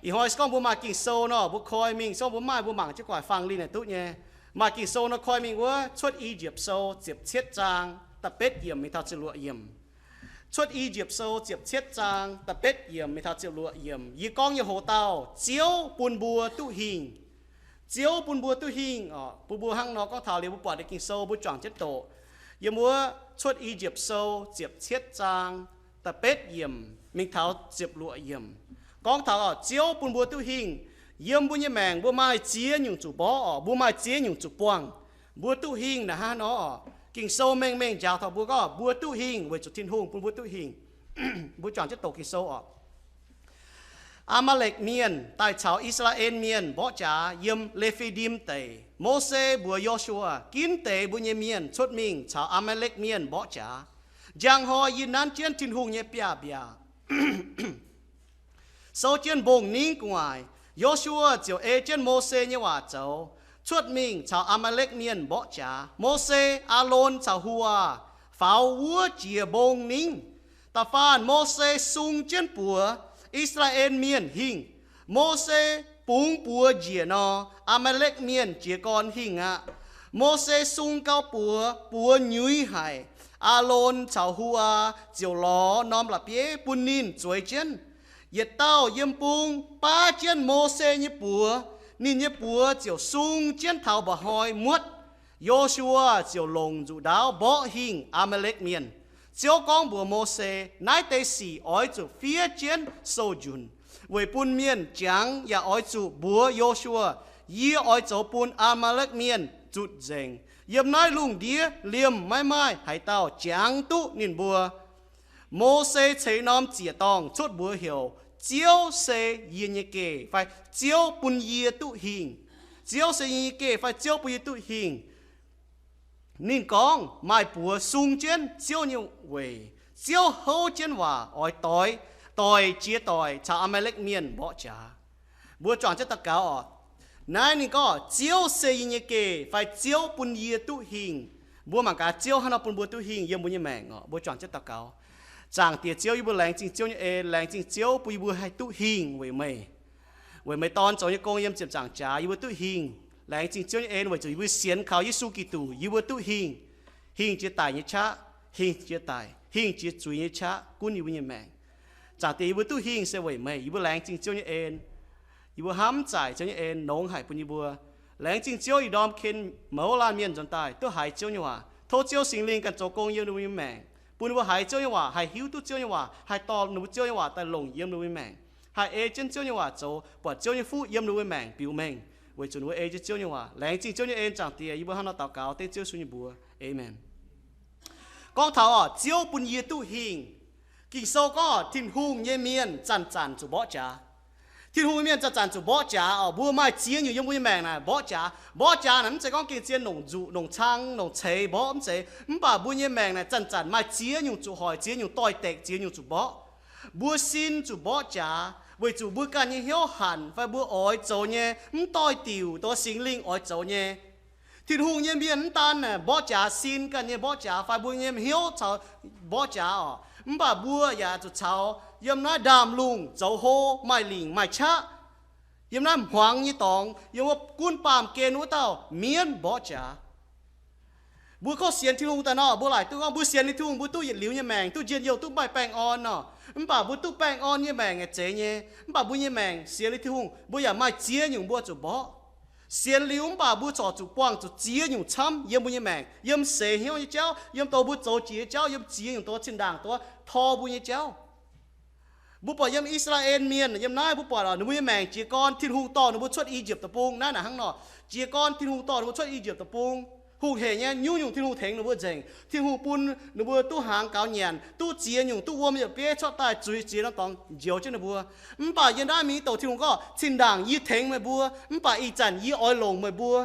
Ih hnoi se gorngv mbuo maaih Ging-Sou nor, mbuo koi mingh, se gorngv mbuo maaih, mbuo mangc jienv gu'nguaaic fangx linh naaic duqv nyei. Maaih Ging-Sou nor koi mingh wuov Cuotv I^yipv Sou ziepc cietv zaang da'betv yiemc mingh taux ziepc luoqc yiemc. Cuotv I^yipv Sou ziepc cietv zaang da'betv yiemc mingh taux ziepc luoqc yiemc. Yie gorngv nyei hoc-dauh, Ziouv bun mbuo duqv hingh. Ziouv bun mbuo duqv hingh oc. Bun mbuo hnangv nor gorngv taux liuz mbuo buatc nyei Ging-Sou mbuo juangc jienv doqc. Yiem wuov Cuotv I^yipv Sou ziepc cietv zaang da'betv yiemc mingh taux ziepc luoqc yiemc. Gorngv taux oc, Ziouv bun mbuo duqv hingh. Yiem mbuo nyei maengc mbuo maaih ziex nyungc zuqc mborqv oc, mbuo maaih ziex nyungc zuqc buangh. Mbuo duqv hingh naaic hnangv nor oc. Ging-Sou mengh mengh njaaux taux mbuo gorngv mbuo duqv hingh weic zuqc Tin-Hungh bun mbuo duqv hingh. Mbuo juangc jienv doqc Ging-Sou oc. Aa^maa^lekv Mienh daaih caux I^saa^laa^en Mienh mborqv jaax yiem Le^fi^dim Deic. Mose mbuox Yo^su^waa, Ginv deix mbuo nyei mienh cuotv mingh caux Aa^maa^lekv Mienh mborqv jaax. Njang hnoi yie nanv jienv Tin-Hungh nyei biaav-mbiaac, souv jienv mbong-ningv gu'nguaaic. Yo^su^waa ziouc ei jienv Mose nyei waac zoux, cuotv mingh caux Aa^maa^lekv Mienh mborqv jaax. Mose, Aalon caux Huaa faaux wuov jiex mbong-ningv. Da'faanh Mose sung jienv buoz, I^saa^laa^en Mienh hingh. Mose bungx buoz njiec nor, Aa^maa^lekv Mienh jiez gorn hingh aqv. Mose sung gau buoz, buoz nyuiz haic. Aalon caux Huaa ziouc lorz norm la'bieiv bun ninh zueiz jienv. Yietc dauh yiem bung baav jienv Mose nyei buoz, ninh nyei buoz ziouc sung jienv taux mba'hnoi muotv. Yo^su^waa ziouc longc nzuqc ndaauv mborqv hingh Aa^maa^lekv Mienh. Ziouv gorngv mbuox Mose, Naaiv deix sic oix zuqc fiev jienv sou-njunc weic bun mienh jangx, yaac oix zuqc mbuox Yo^su^waa, Yie oix zoux bun Aa^maa^lekv Mienh zutc nzengc. Yiem naaiv lungh ndiev liemh maiv maaih haaix dauh jangx duqv ninh mbuo. Mose ceix norm ziec-dorngh cuotv mbuox heuc, Ziouv se yie nyei geh, fai Ziouv bun yie duqv hingh. Ziouv se yie nyei geh fai Ziouv bun yie duqv hingh. Ninh gorngv maaih buoz sung jienv Ziouv nyei weic. Ziouv houv jienv waac oix doix, doic jiex doic caux Aa^maa^lekv Mienh mborqv jaax. Mbuo juangc jienv daux gaux oc. Naaiv ninh gorngv, Ziouv se yie nyei geh fai Ziouv bun yie duqv hingh. Mbuo mangc gaax Ziouv hnangv nor bun mbuo duqv hingh yiem mbuo nyei maengc oc. Mbuo juangc jienv daux gaux. Zaangc Diex Ziouv, yie mbuo laengz zingh Ziouv nyei en, laengz zingh Ziouv bun yie mbuo haih duqv hingh weic meih. Weic meih Dorn zoux nyei gong yiem ziepc nzaangc jaax, yie mbuo duqv hingh. Laengz zingh Ziouv nyei en weic zuqc yie mbuo sienx kaux Yesu Giduc, yie mbuo duqv hingh. Hingh jiex daic nyei qaqv, hingh jiex daic, hingh jiex zuiz nyei qaqv gunv yie mbuo nyei maengc. Zaangc Diex, yie mbuo duqv hingh se weic meih. Yie mbuo laengz zingh Ziouv nyei en. Yie mbuo hnamv zaaic Ziouv nyei en longx haic bun yie mbuo. Laengz zingh Ziouv ih ndorm ken mouz laanh mienh nzuonx daaih duqv haiz Ziouv nyei waac. Tov Ziouv Singx Lingh ganh zoux gong yiem ninh mbuo nyei maengc, bun ninh mbuo haiz Ziouv nyei waac, haih hiuv duqv Ziouv nyei waac, haih dorh ninh mbuo Ziouv nyei waac daaih longc yiem ninh mbuo nyei maengc, haih ei jienv Ziouv nyei waac zoux, buatc Ziouv nyei fuqv yiem ninh mbuo nyei maengc biux mengh, weic zuqc ninh mbuo ei jienv Ziouv nyei waac. Laengz zingh Ziouv nyei en, Zaangc Diex. Yie mbuo hnangv nor daux gaux dengv Ziouv Yesu nyei mbuox. Aamen. Gorngv taux oc, Ziouv bun yie duqv hingh. Ging-Sou gorngv Tin-Hungh nyei mienh zanc-zanc zuqc mborqv jaax. Tin-Hungh nyei mienh zanc-zanc zuqc mborqv jaax oc. Mbuo maaih ziex nyungc yiem mbuo nyei maengc naaic mborqv jaax. Mborqv jaax naaic mv zeiz gorngv gengh zien nongc nzuqc, nongc cang, nongc ceix mborqv, mv zeiz. Mv baac mbuo nyei maengc naaic zanc-zanc maaih ziex nyungc zuqc hoic, ziex nyungc doix-dekc, ziex nyungc zuqc mborqv. Mbuo sin zuqc mborqv jaax weic zuqc mbuo ganh nyei hnyouv hanc fai mbuo oix zoux nyei mv doix-diuc dongh Singx Lingh oix zoux nyei. Tin-Hungh nyei mienh mv daan naaic mborqv jaax sin ganh nyei mborqv jaax fai mbuo nyei hnyouv caux mborqv jaax oc, mv baac mbuo yaac zuqc caux yiem naaiv ndaamv-lungh zoux hlo, maaih lingc maaih qaqv, yiem naaiv hmuangx nyei dorngx, yiem wuov gunv baamh gen wuov dauh mienv mborqv jaax. Mbuo gorngv sienx Tin-Hungh daaih nor, mbuo laaic duqv gorngv mbuo sienx liuz Tin-Hungh mbuo duqv yietc liuz nyei maengc, duqv njien-youh, duqv maaih baengh orn nor. Mv baac mbuo duqv baengh orn nyei maengc aengx zeiz nyei. Mv baac mbuo nyei maengc sienx liuz Tin-Hungh mbuo yaac maaih ziex nyungc mbuo zuqc mborqv. Sienx liuz mv baac mbuo corc zuqc buangh zuqc ziex nyungc camv yiem mbuo nyei maengc, yiem seix hnyouv nyei jauv, yiem dongh mbuo zoux jiex nyei jauv, yiem ziex nyungc dongh cin-ndaangc dongh tor mbuo nyei jauv. Mbuo buatc yiem I^saa^laa^en Mienh yiem naaiv, mbuo buatc ninh mbuo nyei maengc jiez gorn Tin-Hungh dorh ninh mbuo cuotv I^yipv Deic-Bung. Naaiv naaic hnangv nor, jiez gorn Tin-Hungh dorh ninh mbuo cuotv I^yipv Deic-Bung, hungh hec nyei, nyungc-nyungc Tin-Hungh tengx ninh mbuo nzengc. Tin-Hungh bun ninh mbuo duqv hnaangx gaux nyanc, duqv ziex nyungc, duqv wuom yietc bieiv cuotv daaih zuiz ziex norm dorngx njoux jienv ninh mbuo. Mv baac yiem naaiv mingh douc Tin-Hungh gorngv, Cin-ndaangc yie tengx meih mbuo, mv baac ih zanc yie oix longc meih mbuo.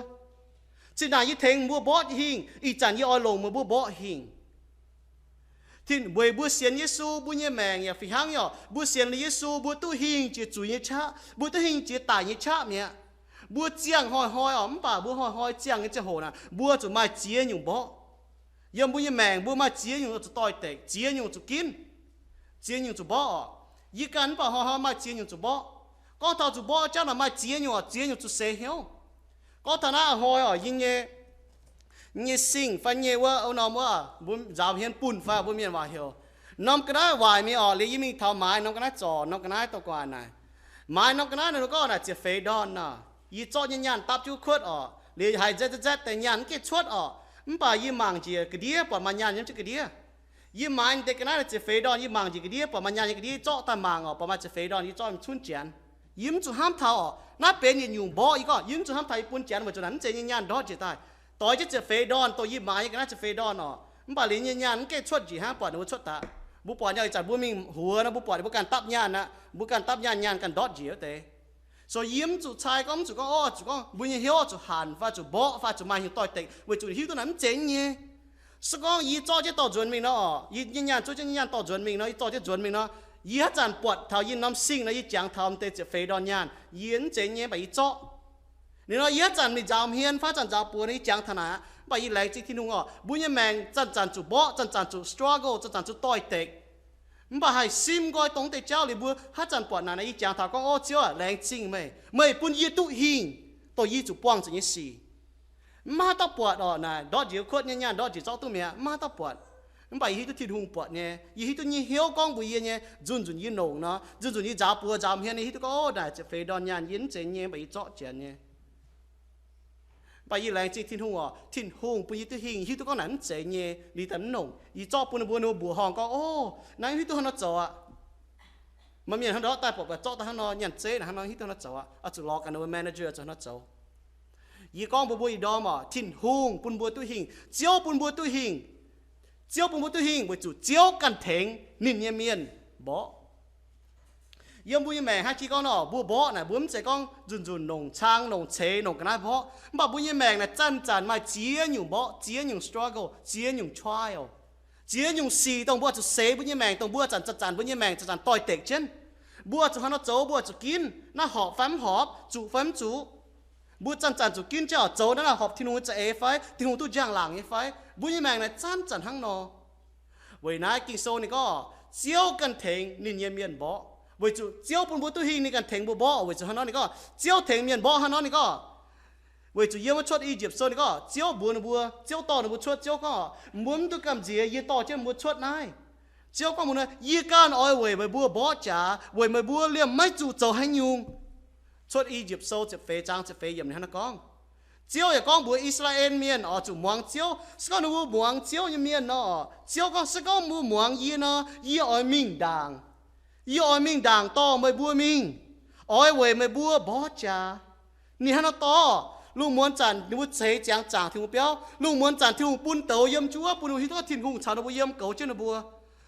Cin-ndaangc yie tengx mbuo mborqv hingh, ih zanc yie oix longc meih mbuo mborqv hingh. Tin, weic mbuo sienx Yesu, mbuo nyei maengc yaac fih hnangv nyei oc. Mbuo sienx liuz Yesu, mbuo duqv hingh jiex zuiz nyei qaqv, mbuo duqv hingh jiex daic nyei qaqv mi'aqv. Mbuo ziangh hnoi-hnoi oc, mv baac mbuo hnoi-hnoi ziangh nyei ziangh hoc naaic, mbuo zuqc maaih ziex nyungc mborqv. Yiem mbuo nyei maengc mbuo maaih ziex nyungc zuqc doix-dekc, ziex nyungc zuqc ginv, ziex nyungc zuqc mborqv oc. Yie ganh mv baac hnoi-hnoi maaih ziex nyungc zuqc mborqv. Gorngv taux zuqc mborqv jauv naaic maaih ziex nyungc oc, ziex nyungc zuqc seix hnyouv. Gorngv taux naaiv a'hnoi oc, yie nyei, nyei sing fai nyei wuov norm wuov, mbuo nzaaux hmien bunh fai mbuo mienh waac heuc, norm ga'naaiv waaic mingh oc, liuz yie mingh taux maaiz norm ga'naaiv zorc norm ga'naaiv dorh gu'nguaaic naaic. Maaiz norm ga'naaiv nor gorngv naaic ziepc feix ndorn nor. Yie zorqv nyei nyaanh dapv jiuv kuotv oc, liuz haiz nzetv nzetv nzetv deix nyaanh mv gaengh cuotv oc. Mv baac yie mangc njiec ga'ndiev buatc maaih nyaanh yiem jienv ga'ndiev. Yie maaiz deix ga'naaiv naaic ziepc feix ndorn, yie mangc njiec ga'ndiev buatc maaih nyaanh yiem ga'ndiev, zorqv daaih mangc oc, buatc maaih ziepc feix ndorn, yie zorqv mingh cunv janx. Yie mv zuqc hnamv taux oc, naaiv benx yietc nyungc mborqv. Yie gorngv yie mv zuqc hnamv taux yie bun janx weic zuqc naaic mv zeiz nyei nyaanh ndortv njiec daaih. Doix jienv ziepc feix ndorn dongh yih maaiz nyei ga'naaiv ziepc feix ndorn oc, mv baac liuz nyei nyaanh mv gaengh cuotv njiec hnangv, buatc ninh mbuo cuotv daaih. Mbuo buatc nyei ih zanc mbuo mingh huox nor, mbuo buatc ninh mbuo ganh dapv nyaanh aqv, mbuo ganh dapv nyaanh, nyaanh ganh ndortv njiec wuov deix. So yie mv zuqc cai gorngv mv zuqc gorngv oc, zuqc gorngv mbuo nyei hnyouv zuqc hanc fai zuqc mborqv fai zuqc maaih hnyouv doix-dekc weic zuqc hiuv duqv naaic mv zeiz nyei. Se gorngv yie zorqv jienv dorh nzuonx mingh nor oc, yie nyei nyaanh zorqv jienv nyei nyaanh dorh nzuonx mingh nor, yie zorqv jienv nzuonx mingh nor, yie haaix zanc buatc taux yie norm sing nor, yie jangx taux deix ziepc feix ndorn nyaanh, yie mv zeiz nyei, mv baac yie zorqv. Ninh nor yie haaix zanc mingh nzaaux hmien fai haaix zanc nzaaux buoz nor, yie jangx taux naaic aqv. Mv baac yie laengz zingh Tin-Hungh oc, mbuo nyei maengc zanc-zanc zuqc mborqv, zanc-zanc zuqc struggle, zanc-zanc zuqc doix-dekc. Mv baac haih simv nqoi dongh deix jauv liuz mbuo haaix zanc buatc naaic nor, yie jangx taux gorngv, O Ziouv aac, laengz zingh meih. Meih bun yie duqv hingh dongh yie zuqc buangh zuqc nyei sic. Mv maaih haaix dauh buatc oc, naaic ndortv njiec kuotv nyei nyaanh ndortv njiec zorqv duqv mi'aqv, mv maaih haaix dauh buatc. Mv baac yie hiuv duqv Tin-Hungh buatc nyei. Yie hiuv duqv nyei hnyouv gorngv mbuox yie nyei, nzunc nzunc yie nongc nor, nzunc nzunc yie nzaaux buoz nzaaux hmien nyei, hiuv duqv gorngv, O, naaic ziepc feix ndorn nyaanh yie mv zeiz nyei, mv baac yie zorqv janx nyei. Mv baac yie laengz zingh Tin-Hungh oc, Tin-Hungh bun yie duqv hingh, hiuv duqv gorngv naaic mv zeiz nyei, liuz daaih mv nongc. Yie zorqv bun ninh mbuo, ninh mbuo mbuoqc horngh gorngv, O, naaiv hiuv duqv hnangv nor zoux aqv. Maaih mienh hnangv ndortv daaih buatc, buatc zorqv daaih hnangv nor, nyanc zeiv naaic hnangv nor, hiuv duqv hnangv nor zoux aqv, oix zuqc lorz ganh ninh mbuo manager zoux hnangv nor zoux. Yie gorngv mbuox mbuo ih ndorm oc, Tin-Hungh bun mbuo duqv hingh, Ziouv bun mbuo duqv hingh. Ziouv bun mbuo duqv hingh weic zuqc Ziouv ganh tengx ninh nyei mienh mborqv. Yiem mbuo nyei maengc hnangv jiex gorngv nor, mbuo mborqv naaic mbuo mv zeiz gorngv nzunc nzunc nongc cang, nongc ceix, nongc ga'naaiv mborqv. Mv baac mbuo nyei maengc naaic zanc-zanc maaih ziex nyungc mborqv, ziex nyungc struggle, ziex nyungc trial, ziex nyungc sic dongh mbuo zuqc seix mbuo nyei maengc, dongh mbuo zanc-zanc, zanc-zanc mbuo nyei maengc zanc-zanc doix-dekc jienv. Mbuo zuqc hnangv nor zoux, mbuo zuqc ginv naaiv horpc fai mv horpc, zuqc fai mv zuqc. Mbuo zanc-zanc zuqc ginv jienv oc, zoux naaiv horpc Tin-Hungh nyei za'eix fai, Tin-Hungh duqv njang-laangc nyei fai. Mbuo nyei maengc naaic zanc-zanc hnangv nor. Weic naaiv Ging-Sou ninh gorngv, Ziouv ganh tengx ninh nyei mienh mborqv. Weic zuqc Ziouv bun mbuo duqv hingh, ninh ganh tengx mbuo mborqv. Weic zuqc hnangv nor ninh gorngv, Ziouv tengx mienh mborqv hnangv nor ninh gorngv, weic zuqc yiem wuov cuotv I^yipv Sou ninh gorngv, Ziouv mbuox ninh mbuo, Ziouv dorh ninh mbuo cuotv, Ziouv gorngv, mbuo mv duqv gamh nziex yie dorh jienv mbuo cuotv naaiv. Ziouv gorngv mbuox ninh, yie ganh oix weic meih mbuo mborqv jaax, weic meih mbuo liemh maiv zuqc zoux haaix nyungc. Cuotv I^yipv Sou ziepc feix zaang ziepc feix yiemc ninh hnangv naaiv gorngv. Ziouv yaac gorngv mbuox I^saa^laa^en Mienh oix zuqc muangx Ziouv. Se gorngv ninh mbuo muangx Ziouv nyei mienh nor, Ziouv gorngv, se gorngv mbuo muangx yie nor, yie oix mingh ndaangc. Yie oix mingh ndaangc dorh meih mbuo mingh, oix weic meih mbuo mborqv jaax. Ninh hnangv nor dorh. Lungh muonz zanc ninh mbuo ceix ziangx zaangc Tin-Hungh biauv. Lungh muonz zanc Tin-Hungh bun douz yiem njuov, bun ninh mbuo hiuv duqv Tin-Hungh caux ninh mbuo yiem, goux jienv ninh mbuo.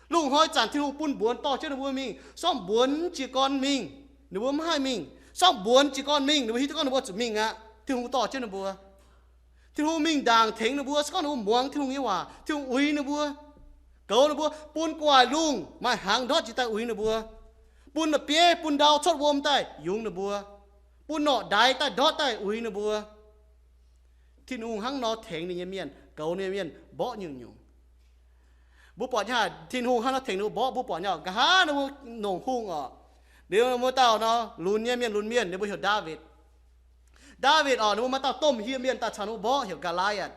Lungh hnoi zanc Tin-Hungh bun mbuonx dorh jienv ninh mbuo mingh. Sortv mbuonx jiez gorn mingh, ninh mbuo mv haih mingh. Sortv mbuonx jiez gorn mingh, ninh mbuo hiuv duqv gorngv ninh mbuo zuqc mingh aqv. Tin-Hungh dorh jienv ninh mbuo. Tin-Hungh mingh ndaangc tengx ninh mbuo. Se gorngv ninh mbuo muangx Tin-Hungh nyei waac, Tin-Hungh uix ninh mbuo, goux ninh mbuo, bun gu'nguaaic lungh maaih hnaangx ndortv jiex daaih uix ninh mbuo, bun la'bieiv bun ndau cuotv wuom daaih yungz ninh mbuo, bun norqc ndaix daaih ndortv daaih uix ninh mbuo. Tin-Hungh hnangv nor tengx ninh nyei mienh, goux ninh nyei mienh mborqv nyungc-nyungc. Mbuo buatc nyei haic, Tin-Hungh hnangv nor tengx ninh mbuo mborqv. Mbuo buatc nyei oc, nqa'haav ninh mbuo longc hungh oc, liuz ninh mbuo dauh nor, lunx nyei mienh, lunx mienh, ninh mbuo heuc Ndaawitv. Ndaawitv oc, ninh mbuo maaih dauh domh hieh mienh daaih caux ninh mbuo mborqv, heuc Ga'laaiatv.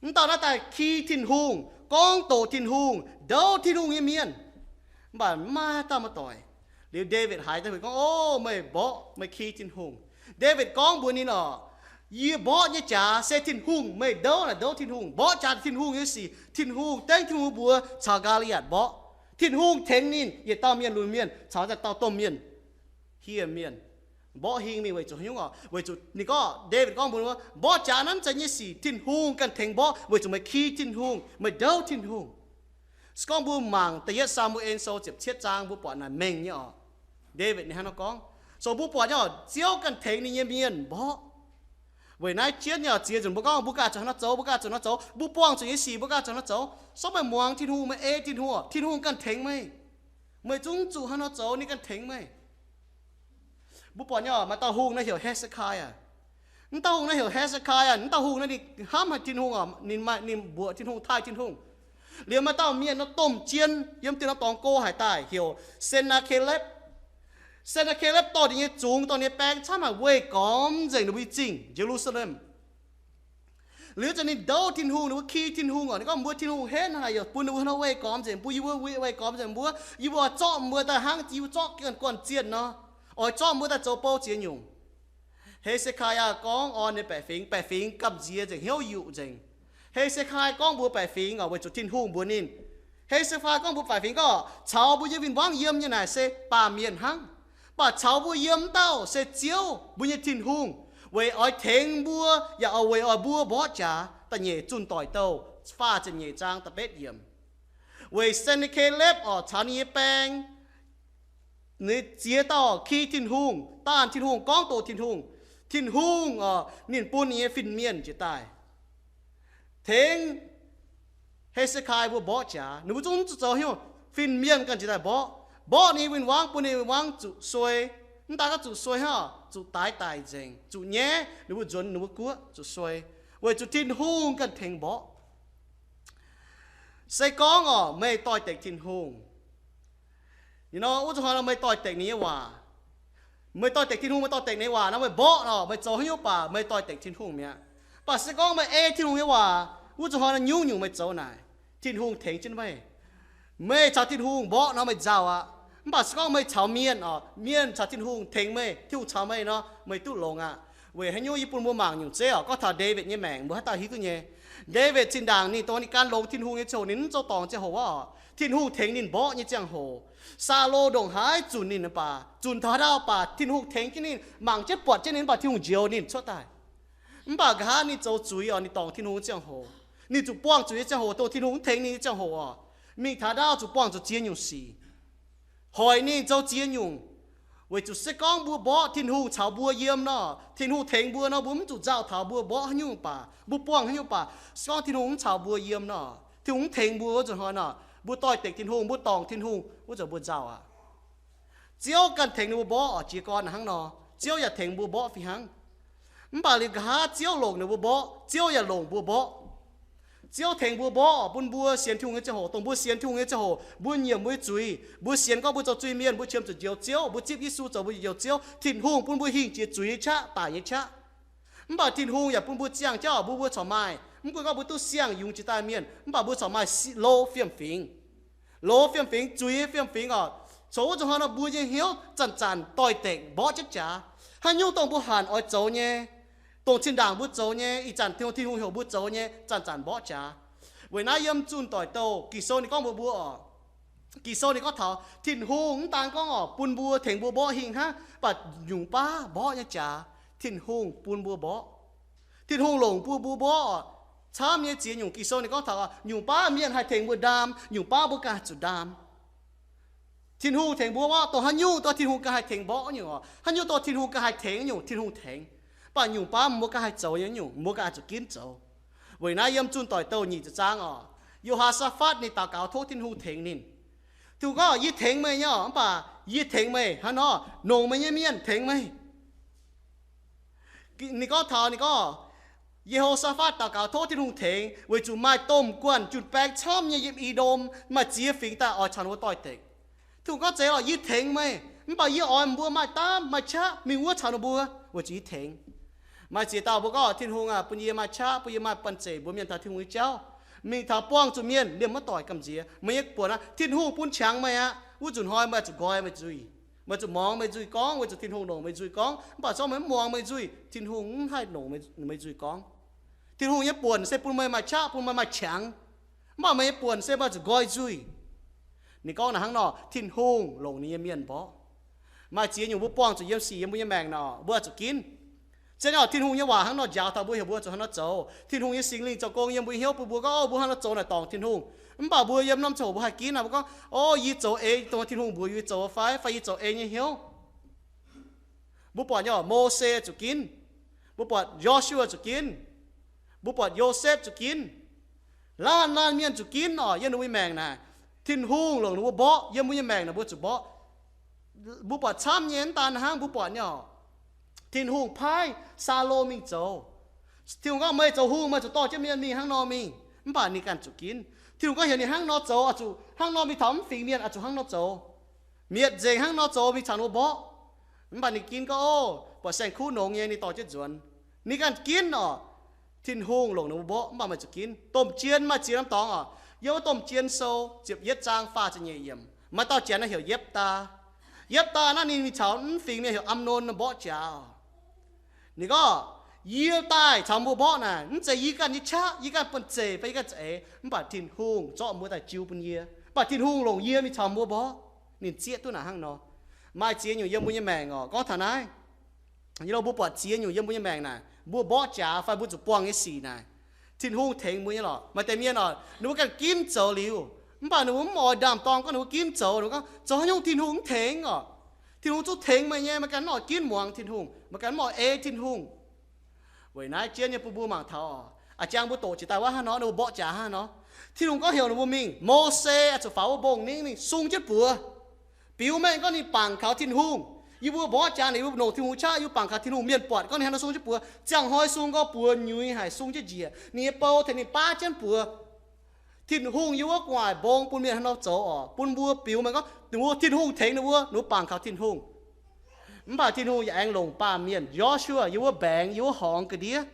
Mv dauh naaiv daaih ki Tin-Hungh, gorngv doqc Tin-Hungh, ndouv Tin-Hungh nyei mienh. Mv baac maiv maaih dauh muoz-doic. Liuz Ndaawitv haiz daaih gorngv, O, meih mborqv, meih ki Tin-Hungh. Ndaawitv gorngv mbuox ninh oc, yie mborqv nyei jaax se Tin-Hungh, meih ndouv naaic ndouv Tin-Hungh. Mborqv jaax Tin-Hungh nyei sic. Tin-Hungh, dengv Tin-Hungh mbuox caux Ga'laaiatv mborqv. Tin-Hungh tengx ninh yietc dauh mienh, lunx mienh caux dauh domh mienh, hieh mienh, mborqv hingh mingh weic zuqc haaix nyungc oc? Weic zuqc ninh gorngv, Ndaawitv gorngv mbuox ninh, mborqv jaax naaiv mv zeiz nyei sic. Tin-Hungh ganh tengx mborqv weic zuqc meih ki Tin-Hungh, meih ndouv Tin-Hungh. Se gorngv mbuo mangc da'yietv Saa^mu^en Sou ziepc cietv zaang, mbuo buatc naaic mengh nyei oc. Ndaawitv ninh hnangv nor gorngv. So mbuo buatc nyei oc, Ziouv ganh tengx ninh nyei mienh mborqv. Weic naaiv jienv nyei oc, ziex nzunc mbuo gorngv mbuo ganh zuqc hnangv nor zoux, mbuo ganh zuqc hnangv nor zoux, mbuo buangh zuqc nyei sic mbuo ganh zuqc hnangv nor zoux. Se gorngv meih muangx Tin-Hungh, meih ei Tin-Hungh oc, Tin-Hungh ganh tengx meih. Meih zungv zuqc hnangv nor zoux, ninh ganh tengx meih. Mbuo buatc nyei oc, maaih dauh hungh naaiv heuc He^se^kai^aa. Mv dauh hungh naaiv heuc He^se^kai^aa. Mv dauh hungh naaiv ninh hnamv haic Tin-Hungh oc, ninh maaih, ninh mbuoqc Tin-Hungh, taaih Tin-Hungh. Liuz maaih dauh mienh nor domh jien yiem dieh norm dorngx go haic daaih, heuc Sen^naa^ke^lepv. Sen^naakc^ke^lepv dorh ninh nyei zungx, dorh ninh nyei baeng camv haic weih gormx nzengc ninh mbuo nyei zingh, Ye^lu^saa^lem. Liuz zanc ninh ndouv Tin-Hungh, ninh mbuo ki Tin-Hungh oc. Ninh gorngv mbuo Tin-Hungh henv haic, yaac bun ninh mbuo nor weih gormx nzengc mbuo, yie mbuo weih gormx nzengc mbuo, yie mbuo oix zorqv mbuo daaih hnangv yie mbuo zorqv guanh zienh nor, oix zorqv mbuo daaih zoux bou ziex nyungc. He^se^kaa^yaa gorngv orn ninh baeqc fingx, baeqc fingx gamh nziex nzengc, hnyouv yuqc nzengc. He^se^kaa gorngv mbuox baeqc fingx oc, weic zuqc Tin-Hungh mbuox ninh. He^se^kaa gorngv mbuox baeqc fingx gorngv, caux mbuo nyei win-wangv yiem nyei naaic se baamh mienh hnangv, mv baac caux mbuo yiem dauh se Ziouv, mbuo nyei Tin-Hungh, weic oix tengx mbuo yaac oix weic oix mbuo mborqv jaax. Da'nyeic Zunh Doic Douh faah ziepc nyeic zaang da'betv yiemc. Weic Sen^naakc^ke^lepv oc caux ninh nyei baeng, ninh ziex dauh ki Tin-Hungh, daanh Tin-Hungh, gorngv doqc Tin-Hungh. Tin-Hungh oc, ninh bun ninh nyei fin-mienh njiec daaih tengx He^se^kaa mbuo mborqv jaax. Ninh mbuo zungv zuqc zoux hnyouv, fin-mienh ganh njiec daaih mborqv, mborqv ninh win-wangv, bun ninh win-wangv zuqc suei. Mv daaih gorngv zuqc suei hnangv, zuqc daix daic nzengc, zuqc nyaiv, ninh mbuo nzuonx ninh mbuo guoqv zuqc suei, weic zuqc Tin-Hungh ganh tengx mborqv. Se gorngv oc, meih doix-dekc Tin-Hungh, you know, wuov zuqc hnoi nor meih doix-dekc ninh nyei waac, meih doix-dekc Tin-Hungh, meih doix-dekc ninh nyei waac nor, meih mborqv nor, meih zoux haaix nyungc baac meih doix-dekc Tin-Hungh mi'aqv. Mv baac se gorngv meih ei Tin-Hungh nyei waac, wuov zuqc hnoi nor nyungc-nyungc meih zoux naaic, Tin-Hungh tengx jienv meih. Meih caux Tin-Hungh mborqv nor meih nzauh aqv. Mv baac se gorngv meih caux mienh oc, mienh caux Tin-Hungh tengx meih, Tin-Hungh caux meih nor, meih duqv longx aqv. Weic haaix nyungc yie bun mbuo mangc nyungc zeiv oc. Gorngv taux Ndaawitv nyei maengc, mbuo haaix dauh hiuv duqv nyei. Ndaawitv zinh ndaangc ninh dongh ninh gan longx Tin-Hungh nyei ziangh hoc, ninh mv zoux dorngc ziangh hoc wuov oc, Tin-Hungh tengx ninh mborqv nyei ziangh hoc. Saulo ndongc haaix zunc ninh baac, zunc taux haaix dauh baac Tin-Hungh tengx jienv ninh, mangc jienv buatc jienv ninh, mv baac Tin-Hungh njoux ninh cuotv daaih. Mv baac nqa'haav ninh zoux zuiz oc, ninh dorngc Tin-Hungh nyei ziangh hoc, ninh zuqc buangh zuqc nyei ziangh hoc, dongh Tin-Hungh mv tengx ninh nyei ziangh hoc oc, mingh taux ndaauv zuqc buangh zuqc ziex nyungc sic, hoic ninh zoux ziex nyungc, weic zuqc se gorngv mbuo mborqv Tin-Hungh caux mbuo yiem nor, Tin-Hungh tengx mbuo nor, mbuo mv zuqc nzauh taux mbuo mborqv haaix nyungc baac, mbuo buangh haaix nyungc baac. Se gorngv Tin-Hungh mv caux mbuo yiem nor, Tin-Hungh mv tengx mbuo wuov zuqc hnoi nor, mbuo doix-dekc Tin-Hungh, mbuo dorngc Tin-Hungh, wuov zuqc mbuo nzauh aqv. Ziouv ganh tengx ninh mbuo mborqv oc, jiez gorn hnangv nor, Ziouv yaac tengx mbuo mborqv fih hnangv. Mv baac liuz nqa'haav Ziouv longc ninh mbuo mborqv, Ziouv yaac longc mbuo mborqv. Ziouv tengx mbuo mborqv oc, bun mbuo sienx Tin-Hungh nyei ziangh hoc, dongh mbuo sienx Tin-Hungh nyei ziangh hoc, mbuo nyiemc mbuo nyei zuiz, mbuo sienx gorngv mbuo zoux zuiz-mienh, mbuo qiemx zuqc njoux Ziouv, mbuo zipv Yesu zoux mbuo nyei njoux Ziouv, Tin-Hungh bun mbuo hingh jiex zuiz nyei qaqv, daic nyei qaqv. Mv baac Tin-Hungh yaac bun mbuo ziangh jauv, mbuo, mbuo corc maaih, mv gunv gorngv mbuo duqv siang-yungz jiex daaih mienh, mv baac mbuo corc maaih si-, lo fiem-fingx. Lo fiem-fingx, zuiz nyei fiem-fingx oc. Coc wuov zuqc hnoi nor mbuo nyei hnyouv zanc-zanc doix-dekc mborqv jienv jaax. Haaix nyungc dongh mbuo hanc oix zoux nyei, dongh zinh ndaangc mbuo zoux nyei, ih zanc Tin-Hungh heuc mbuo zoux nyei, zanc-zanc mborqv jaax. Weic naaiv yiem zunh doic douh Ging-Sou ninh gorngv mbuox mbuo oc, Ging-Sou ninh gorngv taux Tin-Hungh mv daan gorngv oc bun mbuo, tengx mbuo mborqv hingh hnangv, mv baac nyungc baav mborqv nyei jaax Tin-Hungh bun mbuo mborqv. Tin-Hungh longc bun mbuo mborqv oc. Camv nyei ziex nyungc Ging-Sou ninh gorngv taux oc, nyungc baav mienh haih tengx mbuo ndaam, nyungc baav mbuo ganh haih zuqc ndaam. Tin-Hungh tengx mbuo mborqv, dongh haaix nyungc dongh Tin-Hungh ganh haih tengx mborqv nyungc oc. Haaix nyungc dongh Tin-Hungh ganh haih tengx nyungc, Tin-Hungh tengx. Mv baac nyungc baav mbuo ganh haih zoux nyei nyungc, mbuo ganh haih zuqc ginv zoux. Weic naaiv yiem zunh doic douh nyic ziepc zaang oc, Yo^haa^saa^fatv ninh daux gaux tov Tin-Hungh tengx ninh. Tin-Hungh gorngv, yie tengx meih nyei oc, mv baac yie tengx meih hnangv nor, longc meih nyei mienh tengx meih. Ninh gorngv taux, ninh gorngv, Ye^ho^saa^fatv daux gaux tov Tin-Hungh tengx, weic zuqc maaih domh guanh jun-baeng camv nyei yiem I^ndom, maaih ziex fingx daaih oix caux ninh mbuo doix-dekc. Tin-Hungh gorngv, zeiz lorqc, yie tengx meih, mv baac yie oix mbuo maaih daamv maaih qaqv mingh wuov caux ninh mbuo, weic zuqc yie tengx. Maaih ziex dauh mbuo gorngv, Tin-Hungh aah, bun yie maaih qaqv, bun yie maaih banh zeic mbuox mienh taux Tin-Hungh nyei jauv, mingh taux buangh zuqc mienh liemh maiv doic gamh nziex. Meih nyei buonc aqv, Tin-Hungh bun qangx meih aqv. Wuov nzunc hnoi meih zuqc nqoi meih nzuih, meih zuqc muangx meih nzuih gorngv, weic zuqc Tin-Hungh longc meih nzuih gorngv. Mv baac se gorngv meih mv muangx meih nzuih, Tin-Hungh mv haih longc meih nzuih gorngv. Tin-Hungh nyei buonc se bun meih maaih qaqv, bun meih maaih qangx. Mv baac meih nyei buonc se meih zuqc nqoi nzuih. Ninh gorngv naaic hnangv nor, Tin-Hungh longc ninh nyei mienh mborqv. Maaih ziex nyungc mbuo buangh zuqc yiem sic yiem mbuo nyei maengc nor, mbuo oix zuqc ginv. Se nor Tin-Hungh nyei waac hnangv nor njaaux taux mbuo, heuc mbuo zuqc hnangv nor zoux. Tin-Hungh nyei Singx Lingh zoux gong yiem mbuo nyei hnyouv bun mbuo gorngv, o, mbuo hnangv nor zoux naaic dorngc Tin-Hungh. Mv baac mbuo yiem norm ziangh hoc mbuo haih ginv aqv, mbuo gorngv, o, yie zoux ei dongh Tin-Hungh mbuox yie zoux fai, fai yie zoux ei nyei hnyouv. Mbuo buatc nyei oc, Mose zuqc ginv. Mbuo buatc Yo^su^waa zuqc ginv. Mbuo buatc Yosepv zuqc ginv. Laanh laanh mienh zuqc ginv oc, yiem ninh mbuo nyei maengc naaic. Tin-Hungh longc ninh mbuo mborqv, yiem mbuo nyei maengc naaic mbuo zuqc mborqv. Mbuo buatc camv nyei, mv daan hnangv, mbuo buatc nyei oc, Tin-Hungh paaiv Saulo mingh zoux. Tin-Hungh gorngv, meih zoux hungh, meih zuqc dorh jienv mienh mingh hnangv nor mingh. Mv baac ninh ganh zuqc ginv. Tin-Hungh gorngv heuc ninh hnangv nor zoux, oix zuqc hnangv nor mingh taux mv fingx mienh, oix zuqc hnangv nor zoux. Mietc nzengc hnangv nor zoux mingh caux ninh mbuo mborqv. Mv baac ninh ginv gorngv, Ov, buatc saeng-kuv nongx nyei, ninh dorh jienv nzuonx. Ninh ganh ginv oc. Tin-Hungh longc ninh mbuo mborqv, mv baac meih zuqc ginv. Domh jien maaih ziex norm dorngx oc. Yiem wuov Domh Jien Sou ziepc yietv zaang faah ziepc nyeic yiemc, maaih dauh janx naaiv heuc Yipv^taa. Yipv^taa naaiv ninh mingh caux naaiv fingx mienh heuc Am^non mborqv jaax oc. Ninh gorngv, Yie daaih caux mbuo mborqv naaic, mv zeiz yie ganh nyei qaqv, yie ganh buonv-zeic fai yie ganh za'eix, mv baac Tin-Hungh zorqv mbuo daaih jiu bun yie. Mv baac Tin-Hungh longc yie mingh caux mbuo mborqv. Ninh zieqv duqv naaic hnangv nor. Maaih ziex nyungc yiem mbuo nyei maengc oc. Gorngv taux naaiv, yie lo mbuo buatc ziex nyungc yiem mbuo nyei maengc naaic, mbuo mborqv jaax fai mbuo zuqc buangh nyei sic naaic, Tin-Hungh tengx mbuo nyei lorqc. Maaih deix mienh oc, ninh mbuo ganh ginv zoux liuz, mv baac ninh mbuo mv oix ndaam-dorng gorngv ninh mbuo ginv zoux. Ninh mbuo gorngv, Zoux haaix nyungc Tin-Hungh mv tengx oc? Tin-Hungh zungv tengx meih nyei, meih ganh mv oix ginv muangx Tin-Hungh, meih ganh mv oix ei Tin-Hungh. Weic naaiv jienv nyei bun mbuo mangc taux oc, a'jang mbuo doqc jiex daaih wuov hnangv nor, ninh mbuo mborqv jaax hnangv nor. Tin-Hungh gorngv heuc ninh mbuo mingh, Mose oix zuqc faaux wuov mbong ningv mingh sung jienv buoz, biux mengh gorngv ninh bangc kaux Tin-Hungh. Yie mbuo mborqv jaax naaic, yie mbuo longc Tin-Hungh qaqv, yie mbuo bangc kaux Tin-Hungh. Mienh buatc gorngv ninh hnangv nor sung jienv buoz, ziangh hnoi sung gorngv buoz nyuiz haic sung jienv njiec. Ninh nyei bou tengx ninh baav jienv buoz. Tin-Hungh yiem wuov gu'nguaaic mbong bun mienh hnangv nor zoux oc, bun mbuo biux mengh gorngv ninh mbuo, Tin-Hungh tengx ninh mbuo, ninh mbuo bangc kaux Tin-Hungh. Mv baac Tin-Hungh yaac aengx longc baamh mienh Yo^su^waa yiem wuov mbaengx, yiem wuov horngz ga'ndiev,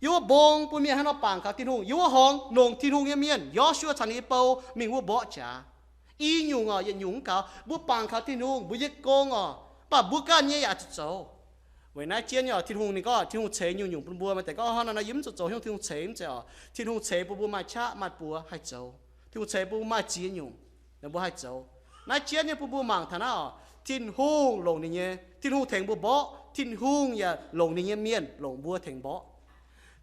yiem wuov mbong bun mienh hnangv nor bangc kaux Tin-Hungh. Yiem wuov horngz longc Tin-Hungh nyei mienh, Yo^su^waa caux ninh nyei bou, mingh wuov mborqv jaax. I nyungc oc, yietc nyungc mv gaux. Mbuo bangc kaux Tin-Hungh, mbuo nyei gong oc, mv baac mbuo ganh nyei yaac zuqc zoux. Weic naaiv jienv nyei oc, Tin-Hungh ninh gorngv Tin-Hungh ceix nyungc-nyungc bun mbuo. Maaih deix gorngv, Hnangv naaiv yie mv zuqc zoux haaix nyungc, Tin-Hungh ceix mv zeiz oc. Tin-Hungh ceix bun mbuo maaih qaqv maaih buoz haih zoux. Tin-Hungh ceix bun mbuo maaih ziex nyungc, mbuo haih zoux. Naaiv jienv nyei bun mbuo mangc taux naaiv oc, Tin-Hungh longc ninh nyei, Tin-Hungh tengx mbuo mborqv, Tin-Hungh yaac longc ninh nyei mienh longc mbuo tengx mborqv.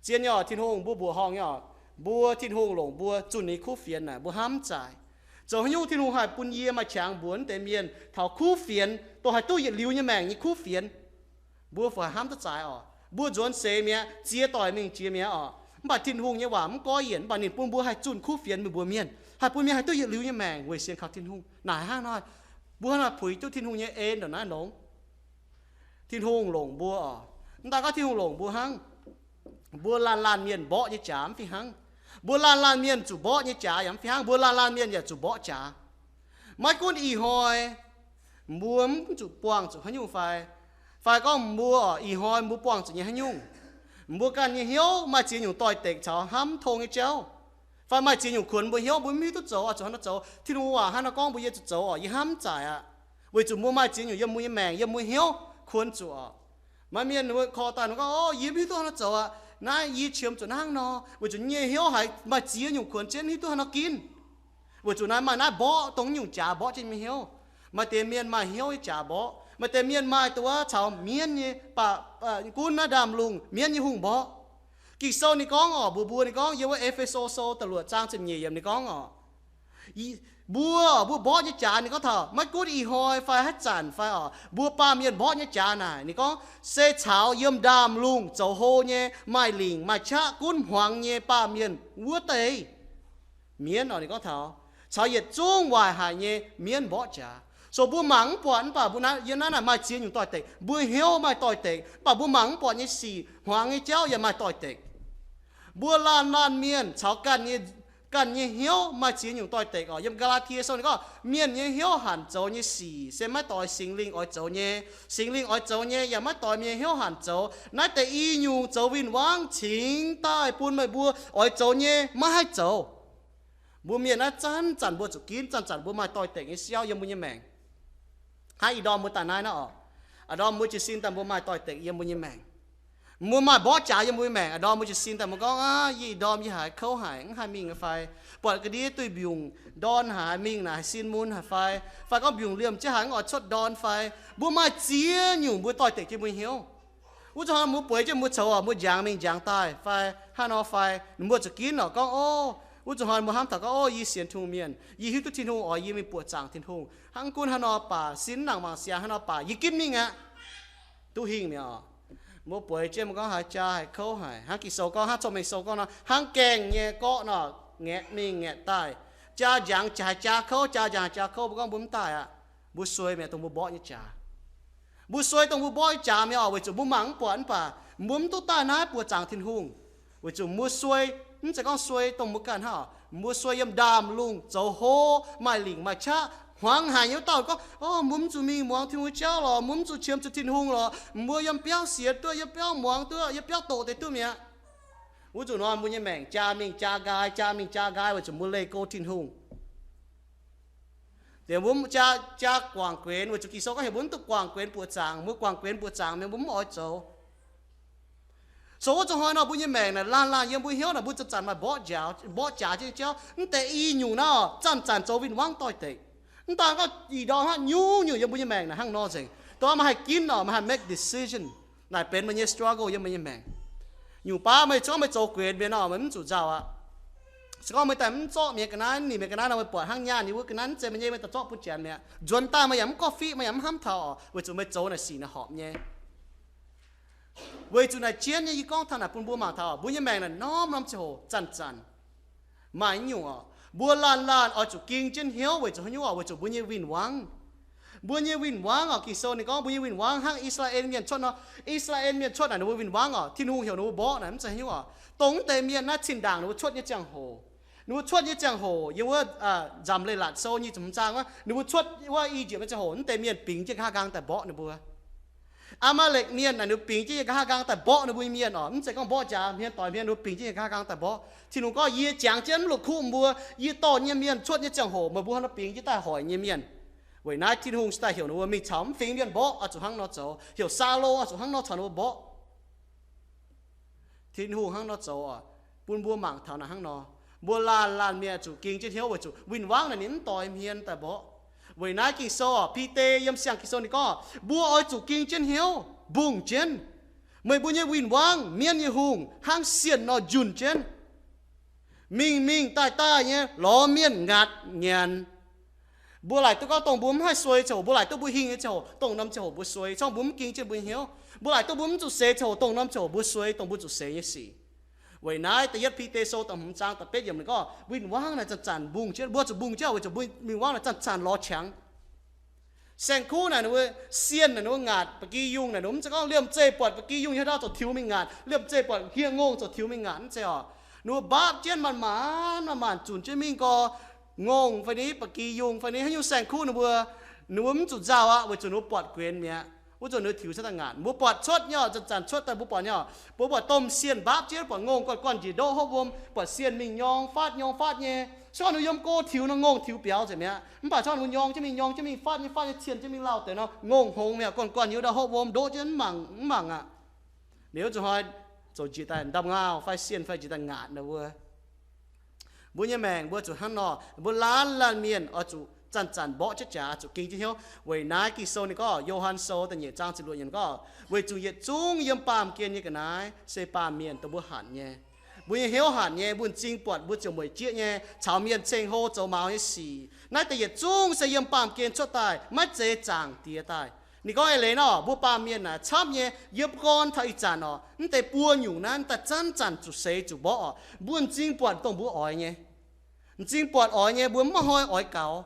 Zien nyei oc, Tin-Hungh mbuo mbuoqc horngh nyei oc, mbuo Tin-Hungh longc mbuo zunh ninh kuv fienx naaic, mbuo hnamv zaaic. Zoux haaix nyungc Tin-Hungh haih bun yie maaih qangx mbuox naaiv deix mienh taux kuv fienx, dongh haih duqv yietc liuz nyei maengc nyei kuv fienx. Mbuo fai hnamv duqv zaaic oc. Mbuo nzuonx seix mi'aqv, ziex doic mingh jiex mi'aqv oc. Mv baac Tin-Hungh nyei waac mv goiv yienc, mv baac ninh bun mbuo haih zunh kuv fienx meih mbuox mienh, haih bun mienh haih duqv yietc liuz nyei maengc weic sienx kaux Tin-Hungh. Naaic hnangv nor, mbuo hnangv nor puix duqv Tin-Hungh nyei en ndongc naaiv longx. Tin-Hungh longc mbuo oc. Mv daaih gorngv Tin-Hungh longc mbuo hnangv, mbuo laanh laanh mienh mborqv nyei jaax mv fih hnangv. Mbuo laanh laanh mienh zuqc mborqv nyei jaax yaac mv fih hnangv. Mbuo laanh laanh mienh yaac zuqc mborqv jaax. Maiv gunv ih hnoi mbuo mv zuqc buangh zuqc haaix nyungc fai, fai gorngv mbuo ih hnoi mbuo buangh zuqc nyei haaix nyungc, mbuo ganh nyei hnyouv maaih ziex nyungc doix-dekc caux hnamv tong nyei jauv, fai maaih ziex nyungc kuonx mbuo hnyouv, mbuo mv hiuv duqv zoux oix zuqc hnangv haaix nor zoux. Tin-Hungh waac hnangv nor gorngv mbuo yie zuqc zoux oc, yie hnamv zaaic aqv. Weic zuqc mbuo maaih ziex nyungc yiem mbuo nyei maengc, yiem mbuo hnyouv kuonx zuqc oc. Maaih mienh korv daaih ninh gorngv, Ov, yie mv hiuv duqv hnangv nor zoux aqv. Naaiv yie qiemx zuqc hnangv nor, weic zuqc nyei hnyouv haiz maaih ziex nyungc kuonx jienv hiuv duqv hnangv nor ginv. Weic zuqc naaiv maaih naaiv mborqv dongh nyungc jaax mborqv jienv nyei hnyouv. Maaih deix mienh maaih hnyouv nyei jaax mborqv. Maaih deix mienh maaih dongh wuov caux mienv nyei, baac gunv naaiv ndaamv-lungh mienv nyei hungh mborqv. Ging-Sou ninh gorngv oc, mbuox mbuo ninh gorngv yiem wuov E^fe^so Sou da'luoqc zaang ziepc nyeic yiemc ninh gorngv oc, mbuo, mbuo mborqv nyei jaax ninh gorngv taux maiv gunv ih hnoi fai haaix zanc fai oc, mbuo baamh mienh mborqv nyei jaax naaic ninh gorngv se caux yiem ndaamv-lungh zoux hlo nyei, maaih lingc maaih qaqv gunv hmuangx nyei baamh mienh wuov deix mienv oc. Ninh gorngv taux caux yietc zungv waaic haic nyei mienv mborqv jaax. So mbuo mangc mv buatc mv baac mbuo yiem naaiv naaic maaih ziex nyungc doix-dekc. Mbuo hnyouv maaih doix-dekc, mv baac mbuo mangc mv buatc nyei sic, hmuangx nyei jauv yaac maaih doix-dekc. Mbuo laanh laanh mienh caux ganh nyei, ganh nyei hnyouv maaih ziex nyungc doix-dekc oc. Yiem Gaa^laa^tie Sou ninh gorngv mienh nyei hnyouv hanc zoux nyei sic se maiv doix Singx Lingh oix zoux nyei. Singx Lingh oix zoux nyei yaac maiv doix mienh hnyouv hanc zoux. Naaiv deix i nyungc zoux win-wangv cingx daaih bun meih mbuo oix zoux nyei maiv haih zoux. Mbuo mienh naaiv zanc-zanc mbuo zuqc ginv, zanc-zanc mbuo maaih doix-dekc nyei siauv yiem mbuo nyei maengc. Hnangv ih ndorm mbuo daaih naaiv naaiv oc, ih ndorm mbuo jiez sin daaih mbuo maaih doix-dekc yiem mbuo nyei maengc. Mbuo maaih mborqv jaax yiem mbuo nyei maengc. Ih ndorm mbuo jiez sin daaih mbuo gorngv, Aa, yie ih ndorm yie haiz kouv haic, mv haih mingh fai, buatc ga'ndiev duih mbiungc ndorn haic, mingh naaic haih sin mun haic fai, fai gorngv mbiungc liemh jienv haic mv oix cuotv ndorn fai. Mbuo maaih ziex nyungc mbuo doix-dekc jienv mbuo hnyouv. Wuov zuqc hnoi mbuo bueix jienv mbuo coux oc, mbuo njangx mingh njangx daaih fai hnangv nor fai, mbuo zuqc ginv oc gorngv, Ov, wuov zuqc hnoi mbuo hnamv taux gorngv, Ov, yie sienx Tin-Hungh mienh, yie hiuv duqv Tin-Hungh oix yie mingh buoqc zaangc Tin-Hungh. Hnangv gunv hnangv nor baac, sin nangc mangc siang hnangv nor baac, yie ginv mingh aqv. Duqv hingh mi'aqv oc. Mbuo bueix jienv mbuo gorngv haaix jaa haiz kouv haic, hnangv Ging-Sou gorngv, hnangv Cong-Mengh Sou gorngv nor, hnangv gaengh nyei gorqv nor, ngaeqv mingh ngaeqv daaih. Jaa njangx haiz jaa kouv, jaa njangx haiz jaa kouv, mbuo gorngv mbuo mv daaih aqv. Mbuo suei mi'aqv dongh mbuo mborqv nyei jaax. Mbuo suei dongh mbuo mborqv nyei jaax mi'aqv oc, weic zuqc mbuo mangc mv buatc mv baac mbuo mv duqv daaih naaiv buoqc zaangc Tin-Hungh. Weic zuqc mbuo suei, mv zeiz gorngv suei dongh mbuo ganh hnangv oc, mbuo suei yiem ndaamv-lungh zoux hlo, maaih lingc maaih qaqv, Hmuangx haic nyei wuov dauh gorngv, O, mbuo mv zuqc mingh muangx Tin-Hungh nyei jauv lorqc, mbuo mv zuqc qiemx zuqc Tin-Hungh lorqc, mbuo yiem biauv sienx duqv, yiem biauv muangx duqv, yiem biauv doqc deix duqv mi'aqv. Wuov nzunc hnoi mbuo nyei maengc jaa mingh jaa nqaai, jaa mingh jaa nqaai weic zuqc mbuo leih go Tin-Hungh. Deix mbuo jaa, jaa guangc guenx weic zuqc Ging-Sou gorngv heuc mbuo mv duqv guangc guenx buoqc zaangc. Mbuo guangc guenx buoqc zaangc mienh mbuo mv oix zoux. So wuov zuqc hnoi nor mbuo nyei maengc naaic laanh laanh yiem mbuo hnyouv naaic mbuo zanc-zanc maaih mborqv njaaux, mborqv jaax jienv nyei jauv. Mv deix i nyungc naaiv zanc-zanc zoux win-wangv doix-dekc. Mv daan gorngv ih ndorm hnangv, nyungc-nyungc yiem mbuo nyei maengc naaic hnangv nor nzengc. Dongh meih haih ginv oc, meih haih make decision, naaic benx meih nyei struggle yiem meih nyei maengc. Nyungc baav meih gorngv meih zoux guenx mienh nor, meih mv zuqc nzauh aqv. Se gorngv meih daaih mv zorqv mienh ga'naaiv, ninh mienh ga'naaiv nor, meih buatc hnangv nyaanh nyei wuov ga'naaiv mv zeiz meih nyei, meih daaih zorqv bun janx mi'aqv. Nzuonx daaih meih yaac mv gorngv fiqv, meih yaac mv hnamv taux oc, weic zuqc meih zoux naaic sic naaic horpc nyei. Weic zuqc naaic jienv nyei, yie gorngv taux naaic bun mbuo mangc taux mbuo nyei maengc naaic norm-norm ziangh hoc zanc-zanc maaih nyungc oc, mbuo laanh laanh oix zuqc ging jienv hnyouv weic zuqc haaix nyungc oc, weic zuqc mbuo nyei win-wangv. Mbuo nyei win-wangv oc, Ging-Sou ninh gorngv mbuo nyei win-wangv hnangv I^saa^laa^en Mienh cuotv nor. I^saa^laa^en Mienh cuotv naaic ninh mbuo win-wangv oc, Tin-Hungh heuc ninh mbuo mborqv naaic mv zeiz haaix nyungc oc, dongh mv deix mienh naaiv cin-ndaangc ninh mbuo cuotv nyei ziangh hoc. Ninh mbuo cuotv nyei ziangh hoc yiem wuov Nzamc Leiz-Latc Sou nyic ziepc hmz zaang wuov, ninh mbuo cuotv wuov I^yipv nyei ziangh hoc, mv deix mienh bingx jienv nqa'haav nqaang daaih mborqv ninh mbuo. Aa^maa^lekc Mienh naaic ninh mbuo bingx jienv nyei nqa'haav nqaang daaih mborqv ninh mbuo nyei mienh oc, mv zeiz gorngv mborqv jaax hmien doix hmien, ninh mbuo bingx jienv nyei nqa'haav nqaang daaih mborqv. Tin-Hungh gorngv, Yie jangx jienv mv la'kuqv mbuo, yie dorh nyei mienh cuotv nyei ziangh hoc meih mbuo hnangv nor bingx jienv daaih hoic nyei mienh. Weic naaiv Tin-Hungh cingx daaih heuc ninh mbuo mingh caux mv fingx mienh mborqv, oix zuqc hnangv nor zoux. Heuc Saulo oix zuqc hnangv nor caux ninh mbuo mborqv. Tin-Hungh hnangv nor zoux oc, bun mbuo mangc taux naaic hnangv nor. Mbuo laanh laanh mienh zuqc ging jienv hnyouv weic zuqc win-wangv naaic ninh mv doix hmien daaih mborqv. Weic naaiv Ging-Sou oc, Bide yiem siang Ging-Sou ninh gorngv mbuo oix zuqc ging jienv hnyouv, mbungh jienv. Meih mbuo nyei win-wangv, mienv nyei hungh, hnangv sienh nor njunh jienv, mingh mingh daaih daaih nyei lorz mienh ngaatc nyanc. Mbuo laaic duqv gorngv dongh mbuo mv haih suei ziangh hoc, mbuo laaic duqv mbuo hingh nyei ziangh hoc, dongh norm ziangh hoc mbuo suei. Gorngv mbuo mv ging jienv mbuo hnyouv, mbuo laaic duqv mbuo mv zuqc seix ziangh hoc, dongh norm ziangh hoc mbuo suei, dongh mbuo zuqc seix nyei sic. Weic naaiv da'yietv Bide Sou da'hmz zaang da'betv yiemc ninh gorngv win-wangv naaic zanc-zanc mbungh jienv, mbuo zuqc mbungh jienv weic zuqc mbuo win-wangv naaic zanc-zanc lorz qangx. Saeng-kuv naaic ninh mbuo, sienh naaic ninh mbuo ngaatc ba'gi yungh naaic ninh mbuo mv zeiz gorngv liemh zeih buatc ba'gi yungh haaix dauh ziouc tiux mingh ngaatc, liemh zeih buatc hieh ngongh ziouc tiux mingh ngaatc, mv zeiz oc. Ninh mbuo mbaapv jienv manc-manc manc-manc zunc jienv mingh gorx, ngongh fai ni, ba'gi yungh fai ni, haaix nyungc saeng-kuv ninh mbuo, ninh mbuo mv zuqc nzauh aqv, weic zuqc ninh mbuo buatc guenx mi'aqv. Wuov zanc ninh mbuo tiux cuotv daaih ngaatc, mbuo buatc cuotv nyei oc, zanc-zanc cuotv daaih mbuo buatc nyei oc. Mbuo buatc domh sienh mbaapv jienv, buatc ngongh guanh guanh njiec ndoqv hopv wuom, buatc sienh mingh nyorng faatv nyorng faatv nyei. Se gorngv ninh mbuo yiem go tiux nor, ngongh tiux biaux nzengc mi'aqv. Mv baac se gorngv ninh mbuo nyorng jienv mingh nyorng jienv mingh, faatv nyei faatv nyei, cienh jienv mingh lauh deix nor, ngongh hngongx mi'aqv, guanh guanh nyei wuov dauh hopv wuom ndoqv jienv mv mangc, mv mangc aqv. Liuz zuqc hnoi zoux njiec daaih ndamv-ngaauh fai sienh fai njiec daaih ngaatc ninh mbuo. Mbuo nyei maengc mbuo zuqc hnangv nor, mbuo laanh laanh mienh oix zuqc zanc-zanc mborqv jienv jaax, zuqc ging jienv hnyouv. Weic naaiv Ging-Sou ninh gorngv, Yo^han Sou da'nyeic zaang ziepc luoqc yiemc gorngv, weic zuqc yietc zungv yiem baamh gen nyei ga'naaiv se baamh mienh dongh mbuo hanc nyei. Mbuo nyei hnyouv hanc nyei, mbuo m'zing buatc mbuo ziouc mueic jieqv nyei caux mienh ceng-hlo zoux maux nyei sic. Naaiv deix yietc zungv se yiem baamh gen cuotv daaih, maiv zeiz zaangc Diex daaih. Ninh gorngv eix leiz nor, mbuo baamh mienh naaic camv nyei, yiem gorn taux ih zanc oc, mv deix buo nyungc naaiv daaih zanc-zanc zuqc seix zuqc mborqv oc. Mbuo m'zing buatc dongh mbuo oix nyei. M'zing buatc oix nyei mbuo maiv hnoi oix gaux.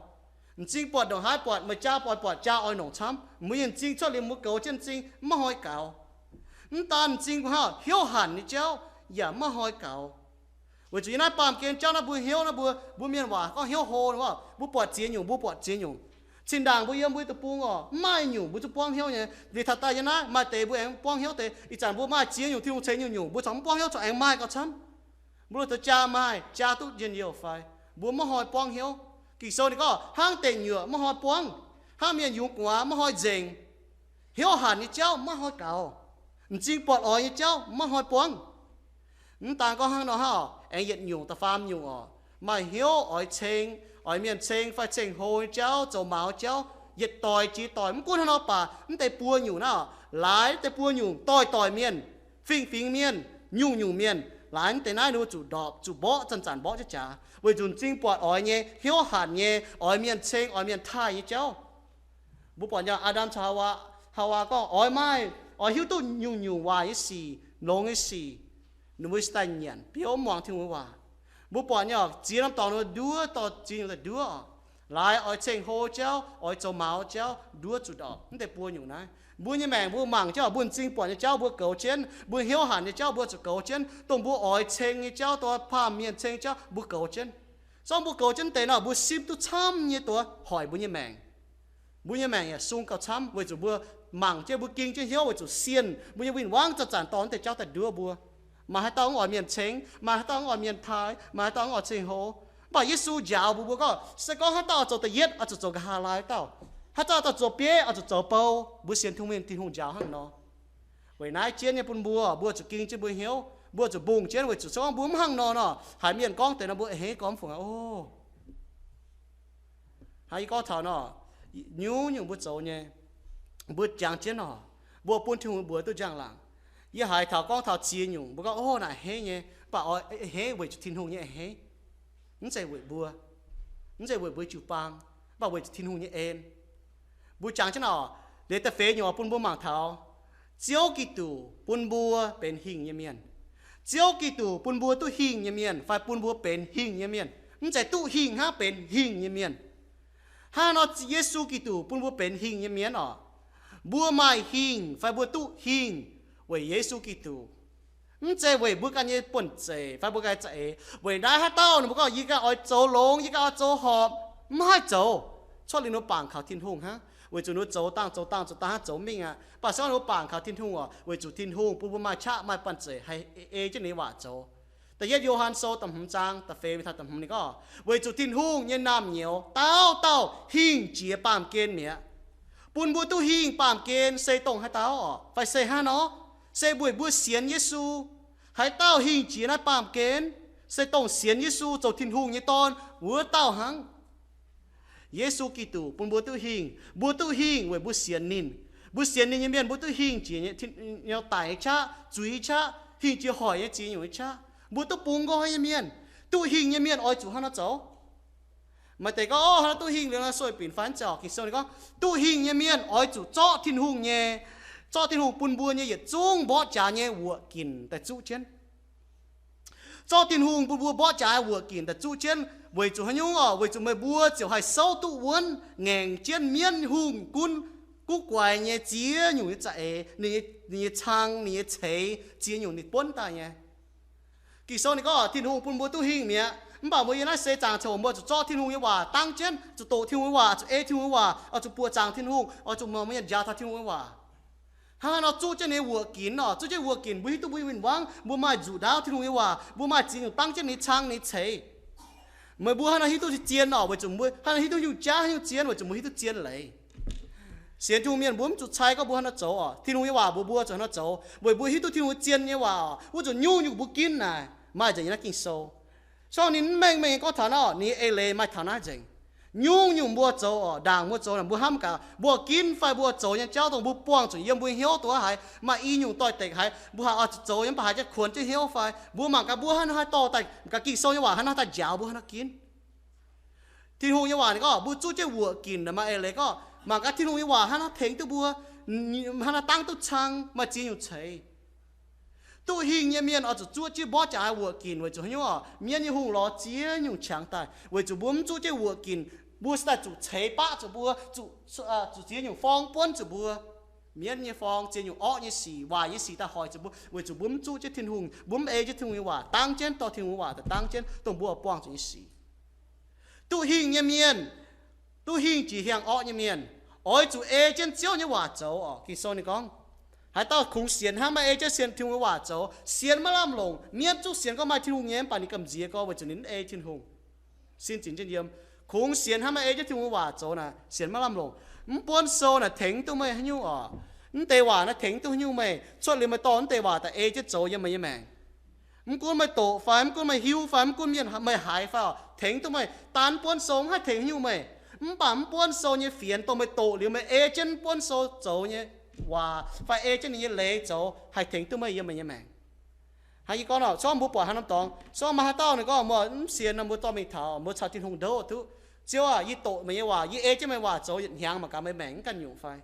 M'zing buatc ndongc haaix buatc, meih jaa oix buatc jaa oix nongc camv, mbuo nyei m'zing cuotv liuz mbuo goux jienv m'zing maiv hnoi gaux. Mv daan m'zing mbuo hnangv, hnyouv hanc nyei jauv yaac maiv hnoi gaux. Weic zuqc yiem naaiv baamh gen jauv naaiv mbuo hnyouv naaiv mbuo, mbuo mienh waac gorngv hnyouv hlo, mbuo buatc ziex nyungc, mbuo buatc ziex nyungc. Cin-ndaangc mbuo yiem mbuo deic-bung oc, mv maaih nyungc mbuo zuqc buangv hnyouv nyei. Liuz taux daaih yiem naaiv maaih deix mbuo aengx buangv hnyouv deix. Ih zanc mbuo maaih ziex nyungc Tin-Hungh ceix nyungc-nyungc, mbuo corc mv buangv hnyouv corc aengx maaih gauh camv. Mbuo lorz zoux jaa maaih, jaa duqv njien-youh fai? Mbuo maiv hnoi buangv hnyouv. Ging-Sou ninh gorngv hnangv deic-nyuoqc maiv hnoi buangv, hnangv mienh yungz gu'nguaaz maiv hnoi nzengc. Hnyouv hanc nyei jauv maiv hnoi gaux. M'zing buatc oix nyei jauv maiv hnoi buangv. Mv daan gorngv hnangv nor hnangv, aengx yietc nyungc da'faam nyungc oc, maaih hnyouv oix ceng, oix mienh ceng fai ceng-hlo nyei jauv, zoux maux jauv, yietc doic jiex doic. Mv gunv hnangv nor baac mv deix buo nyungc naaiv oc, laaix deix buo nyungc doic-doic mienh, fingx-fingx mienh, nyungc-nyungc mienh, laaix mv deix naaiv ninh mbuo zuqc ndorpc, zuqc mborqv, zanc-zanc mborqv jienv jaax, weic zuqc m'zing buatc oix nyei, hnyouv hanc nyei, oix mienh ceng, oix mienh taaih nyei jauv. Mbuo buatc nyei Aa^ndam caux Haawaa, Haawaa gorngv oix maaih, oix hiuv duqv nyungc-nyungc waaic nyei sic, longx nyei sic. Ninh mbuo cingx daaih nyanc, biouv mv muangx Tin-Hungh waac. Mbuo buatc nyei oc, ziex norm dorngx ninh mbuo nduov dorh ziex nyungc daaih nduov oc. Laaix oix ceng-hlo jauv, oix zoux maux jauv, nduov zuqc ndorpc. Mv deix buo nyungc naaiv, mbuo nyei maengc mbuo mangc jienv oc, mbuo m'zing buatc nyei jauv mbuo goux jienv, mbuo hnyouv hanc nyei jauv mbuo zuqc goux jienv, dongh mbuo oix ceng nyei jauv, dongh paamh mienh ceng jauv mbuo goux jienv. Zorqv mbuo goux jienv deix nor, mbuo simv duqv camv nyei duqv hoic mbuo nyei maengc. Mbuo nyei maengc yaac sung gauh camv weic zuqc mbuo mangc jienv, mbuo ging jienv hnyouv weic zuqc sienh mbuo nyei win-wangv zanc-zanc dorh wuov deix jauv daaih nduov mbuo. Maaih haaix dauh mv oix mienh ceng, maaih haaix dauh mv oix mienh taaih, maaih haaix dauh mv oix ceng-hlo. Mv baac Yesu njaaux mbuo, mbuo gorngv se gorngv haaix dauh oix zoux da'yietv, oix zuqc zoux nqa'haav laai dauh. Haaix dauh oix zoux bieiv, oix zuqc zoux bou. Mbuo sienx Tin-Hungh mienh, Tin-Hungh njaaux hnangv nor. Weic naaiv jienv nyei bun mbuo, mbuo zuqc ging jienv mbuo hnyouv, mbuo zuqc mbungh jienv weic zuqc se gorngv mbuo mv hnangv nor nor, haiz mienh gorngv deix nor mbuo a'hneiv gorngv mv fungc aqv. Ov, hnangv yie gorngv taux nor, nyungc-nyungc mbuo zoux nyei, mbuo jangx jienv nor, mbuo bun Tin-Hungh mbuox duqv njang-laangc. Yie haiz taux gorngv taux ziex nyungc, mbuo gorngv, ov, naaic a'hneiv nyei, mv baac oix a'hneiv weic zuqc Tin-Hungh nyei a'hneiv. Mv zeiz weic mbuo, mv zeiz weic mbuo jiu-baang, mv baac weic zuqc Tin-Hungh nyei en. Mbuo jangx jienv nor, liuz da'feix nyungc bun mbuo mangc taux Ziouv Giduc bun mbuo benx hingh nyei mienh. Ziouv Giduc bun mbuo duqv hingh nyei mienh fai bun mbuo benx hingh nyei mienh, mv zeiz duqv hingh hnangv, benx hingh nyei mienh. Hnangv nor Yesu Giduc bun mbuo benx hingh nyei mienh oc. Mbuo maaih hingh fai mbuo duqv hingh weic Yesu Giduc. Mv zeiz weic mbuo ganh nyei buonv-zeic fai mbuo ganh za'eix. Weic naaiv haaix dauh ninh mbuo gorngv, yie ganh oix zoux longx, yie ganh oix zoux horpc, mv haih zoux. Cuotv liuz ninh mbuo bangc kaux Tin-Hungh hnangv, weic zuqc ninh mbuo zoux dangh zoux dangh zoux dangh hnangv, zoux mingh aqv. Mv baac se gorngv ninh mbuo bangc kaux Tin-Hungh oc, weic zuqc Tin-Hungh bun mbuo maaih qaqv maaih buonv-zeic haih ei jienv ninh nyei waac zoux. Da'yietv Yo^han Sou da'hmz zaang da'feix mingh taux da'hmz ninh gorngv, weic zuqc Tin-Hungh nyei naamh nyouz dauh dauh hingh jiex baamh gen mi'aqv. Bun mbuo duqv hingh baamh gen se dongh haaix dauh oc? Fai se hnangv nor, se weic mbuo sienx Yesu. Haaix dauh hingh jiex naaiv baamh gen, se dongh sienx Yesu zoux Tin-Hungh nyei Dorn wuov dauh hnangv. Yesu Giduc bun mbuo duqv hingh. Mbuo duqv hingh weic mbuo sienx ninh. Mbuo sienx ninh nyei mienh, mbuo duqv hingh jiex nyei, daic nyei qaqv, zuiz nyei qaqv, hingh jiex hoic nyei ziex nyungc nyei qaqv. Mbuo duqv bungx nqoi nyei mienh. Duqv hingh nyei mienh oix zuqc hnangv nor zoux. Maaih deix gorngv, ov, hnangv nor duqv hingh liuz nor sueih binc fai, mv zeiz oc. Ging-Sou ninh gorngv, duqv hingh nyei mienh oix zuqc zorqv Tin-Hungh nyei, zorqv Tin-Hungh bun mbuo nyei yietc zungv mborqv jaax nyei wuoqc ginc daaih zuqv jienv. Zorqv Tin-Hungh bun mbuo mborqv jaax wuoqc ginc daaih zuqv jienv weic zuqc haaix nyungc oc? Weic zuqc meih mbuo ziouc haih souv duqv wuonv ngaengc jienv mienv hungh gunv guv guaix nyei ziex nyungc nyei za'eix, ninh nyei, ninh nyei cang, ninh nyei ceix, ziex nyungc ninh buonv daaih nyei. Ging-Sou ninh gorngv Tin-Hungh bun mbuo duqv hingh mi'aqv, mv baac mbuo yiem naaiv seix zaangc coc mbuo zuqc zorqv Tin-Hungh nyei waac dangv jienv, zuqc doqc Tin-Hungh nyei waac, zuqc ei Tin-Hungh nyei waac, oix zuqc buoqc zaangc Tin-Hungh, oix zuqc muangx mienh njaaux taux Tin-Hungh nyei waac. Hnangv nor zuqv jienv ninh nyei wuoqc ginc oc, zuqv jienv wuoqc ginc, mbuo hiuv duqv mbuo nyei win-wangv, mbuo maaih nzuqc ndaauv Tin-Hungh nyei waac, mbuo maaih ziex nyungc dangv jienv ninh nyei cang, ninh nyei ceix. Meih mbuo hnangv nor hiuv duqv zien oc, weic zuqc mbuo hnangv nor hiuv duqv nyungc jaav, hiuv duqv zien, weic zuqc mbuo hiuv duqv zien leiz. Sienx Tin-Hungh mienh mbuo mv zuqc cai gorngv mbuo hnangv nor zoux oc. Tin-Hungh nyei waac mbuox mbuo zuqc hnangv nor zoux, weic mbuo hiuv duqv Tin-Hungh zien nyei waac oc, wuov zuqc nyungc-nyungc mbuo ginv naaic maaih nzengc yiem naaiv Ging-Sou. Sorng ninh mv mengh mengh gorngv taux naaiv oc, ninh nyei eix leiz maaih taux naaiv nzengc. Nyungc-nyungc mbuo zoux oc, ndaangc mbuo zoux naaic, mbuo hnamv gaax, mbuo ginv fai mbuo zoux nyei jauv dongh mbuo buangh zuqc yiem mbuo hnyouv duqv haiz, maaih i nyungc doix-dekc haiz, mbuo haih oix zuqc zoux nyei, mv baac haiz jienv kuonx jienv hnyouv fai, mbuo mangc gaax mbuo hnangv nor haih dorh daaih, mangc gaax Ging-Sou nyei waac hnangv nor haih daaih njaaux mbuo hnangv nor ginv. Tin-Hungh nyei waac ninh gorngv mbuo zuqv jienv wuoqc ginc naaic maaih eix leiz gorngv, mangc gaax Tin-Hungh nyei waac hnangv nor tengx duqv mbuo, hnangv nor dangv duqv cang, maaih ziex nyungc ceix. Duqv hingh nyei mienh oix zuqc zuqv jienv mborqv jaax wuoqc ginc weic zuqc haaix nyungc oc? Mienv nyei hungh lorz ziex nyungc qangx daaih, weic zuqc mbuo mv zuqv jienv wuoqc ginc, mbuo se daaih zuqc ceix baqv zuqc mbuo, zuqc, zuqc ziex nyungc forng buonv zuqc mbuo. Mienv nyei forng, ziex nyungc orqv nyei sic, waaic nyei sic daaih hoic zuqc mbuo, weic zuqc mbuo mv zuqv jienv Tin-Hungh, mbuo mv ei jienv Tin-Hungh nyei waac dangv jienv, dorh Tin-Hungh nyei waac daaih dangv jienv dongh mbuo buangh zuqc nyei sic. Duqv hingh nyei mienh, duqv hingh jiex hiaangx orqv nyei mienh, oix zuqc ei jienv Ziouv nyei waac zoux oc. Ging-Sou ninh gorngv, haaix dauh kungx sienx hnangv, maiv ei jienv sienx Tin-Hungh nyei waac zoux, sienx maiv lamh longc. Mienv zungv sienx gorngv maaih Tin-Hungh nyei, mv baac ninh gamh nziex gorngv weic zuqc ninh mv ei Tin-Hungh. Sin zinc jienv yiem. Kungx sienx hnangv, maiv ei jienv Tin-Hungh nyei waac zoux naaic, sienx maiv lamh longc. Mv buonv sou naaic tengx duqv meih haaix nyungc oc? Mv deix waac naaiv tengx duqv haaix nyungc meih? Cuotv liuz meih dorh mv deix waac daaih ei jienv zoux yiem meih nyei maengc. Mv gunv meih doqc fai, mv gunv meih hiuv fai, mv gunv mienh, meih haiz fai oc, tengx duqv meih. Daan mv buonv sou mv haih tengx haaix nyungc meih. Mv baac mv buonv sou nyei fienx dongh meih doqc liuz meih ei jienv mv buonv sou zoux nyei waac fai ei jienv ninh nyei leiz zoux haih tengx duqv meih yiem meih nyei maengc. Hnangv yie gorngv nor, se gorngv mbuo buatc haaix norm dorngx, se gorngv maaih haaix dauh ninh gorngv mbuo mv sienx nor, mbuo dorh mingh taux, mbuo caux Tin-Hungh ndouv duqv, Ziouv aah, yie doqc meih nyei waac, yie ei jienv meih waac zoux yietc hnyangx, mangc gaax meih maengc mv ganh nyungc fai.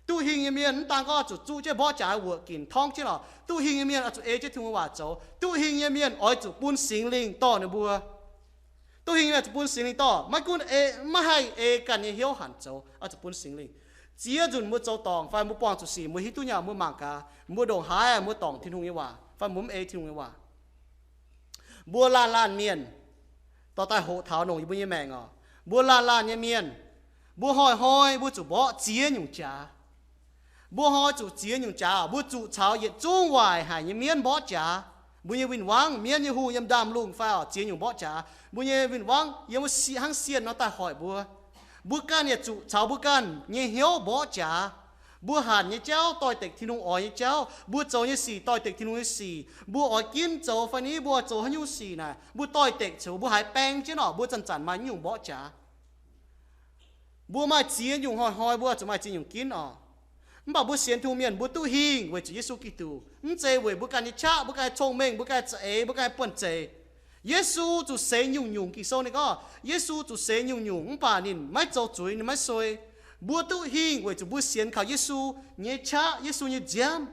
Duqv hingh nyei mienh mv daan gorngv zuqc zuqv jienv mborqv jaax wuoqc ginc torngv jienv lorqc. Duqv hingh nyei mienh oix zuqc ei jienv Tin-Hungh waac zoux. Duqv hingh nyei mienh oix zuqc bun Singx Lingh dorh ninh mbuo. Duqv hingh nyei mienh oix zuqc bun Singx Lingh dorh. Maiv gunv ei, maiv haih ei ganh nyei hnyouv hanc zoux, oix zuqc bun Singx Lingh. Ziex nzunc mbuo zoux dorngc fai mbuo buangh zuqc sic, mbuo hiuv duqv nyei mbuo mangc gaax, mbuo ndongc haaix mbuo dorngc Tin-Hungh nyei waac fai mbuo mv ei Tin-Hungh nyei waac. Mbuo laanh laanh mienh, dorh daaih hoqc taux nongc yie mbuo nyei maengc oc. Mbuo laanh laanh nyei mienh, mbuo hnoi-hnoi mbuo zuqc mborqv ziex nyungc jaax. Mbuo hnoi zuqc ziex nyungc jaax, mbuo zuqc caux yietc zungv waaic haic nyei mienv mborqv jaax. Mbuo nyei win-wangv, mienv nyei hungh yiem ndaamv-lungh fai oc, ziex nyungc mborqv jaax. Mbuo nyei win-wangv yiem wuov sic hnangv sienh nor daaih hoic mbuo. Mbuo ganh yaac zuqc caux mbuo ganh nyei hnyouv mborqv jaax. Mbuo hanc nyei jauv doix-dekc Tin-Hungh oix nyei jauv. Mbuo zoux nyei sic doix-dekc Tin-Hungh nyei sic. Mbuo oix ginv zoux fai ni mbuo oix zoux haaix nyungc sic naaic, mbuo doix-dekc ziouc mbuo haiz baeng jienv oc, mbuo zanc-zanc maaih nyungc mborqv jaax. Mbuo maaih ziex nyungc hnoi-hnoi, mbuo zuqc maaih ziex nyungc ginv oc. Mv baac mbuo sienx Tin-Hungh mienh mbuo duqv hingh weic zuqc Yesu Giduc, mv zeiz weic mbuo ganh nyei qaqv, mbuo ganh nyei cong-mengh, mbuo ganh nyei za'eix, mbuo ganh nyei buonv-zeic. Yesu zuqc seix nyungc-nyungc. Ging-Sou ninh gorngv Yesu zuqc seix nyungc-nyungc mv baac ninh maiv zoux zuiz, ninh maiv suei. Mbuo duqv hingh weic zuqc mbuo sienx kaux Yesu nyei qaqv, Yesu nyei nziaamv,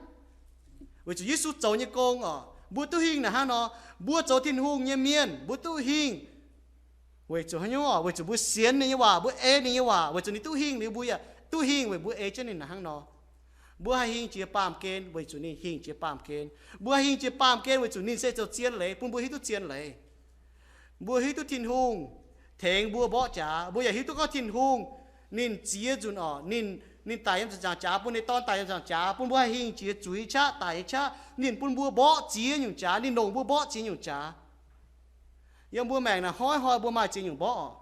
weic zuqc Yesu zoux nyei gong oc. Mbuo duqv hingh naaic hnangv nor. Mbuo zoux Tin-Hungh nyei mienh mbuo duqv hingh weic zuqc haaix nyungc oc? Weic zuqc mbuo sienx ninh nyei waac, mbuo ei ninh nyei waac, weic zuqc ninh duqv hingh liuz mbuo yaac duqv hingh weic mbuo ei jienv ninh naaic hnangv nor. Mbuo haih hingh jiex baamh gen weic zuqc ninh hingh jiex baamh gen. Mbuo haih hingh jiex baamh gen weic zuqc ninh se zoux zien leiz bun mbuo hiuv duqv zien leiz. Mbuo hiuv duqv Tin-Hungh tengx mbuo mborqv jaax. Mbuo yaac hiuv duqv gorngv Tin-Hungh ninh ziex nzunc oc, ninh, ninh daic yiem ziepc nzaangc jaax, bun ninh nyei Dorn daic yiem ziepc nzaangc jaax bun mbuo haih hingh jiex zuiz qaqv daic nyei qaqv. Ninh bun mbuo mborqv ziex nyungc jaax, ninh longc mbuo mborqv ziex nyungc jaax. Yiem mbuo maengc naaic hnoi-hnoi mbuo maaih ziex nyungc mborqv oc.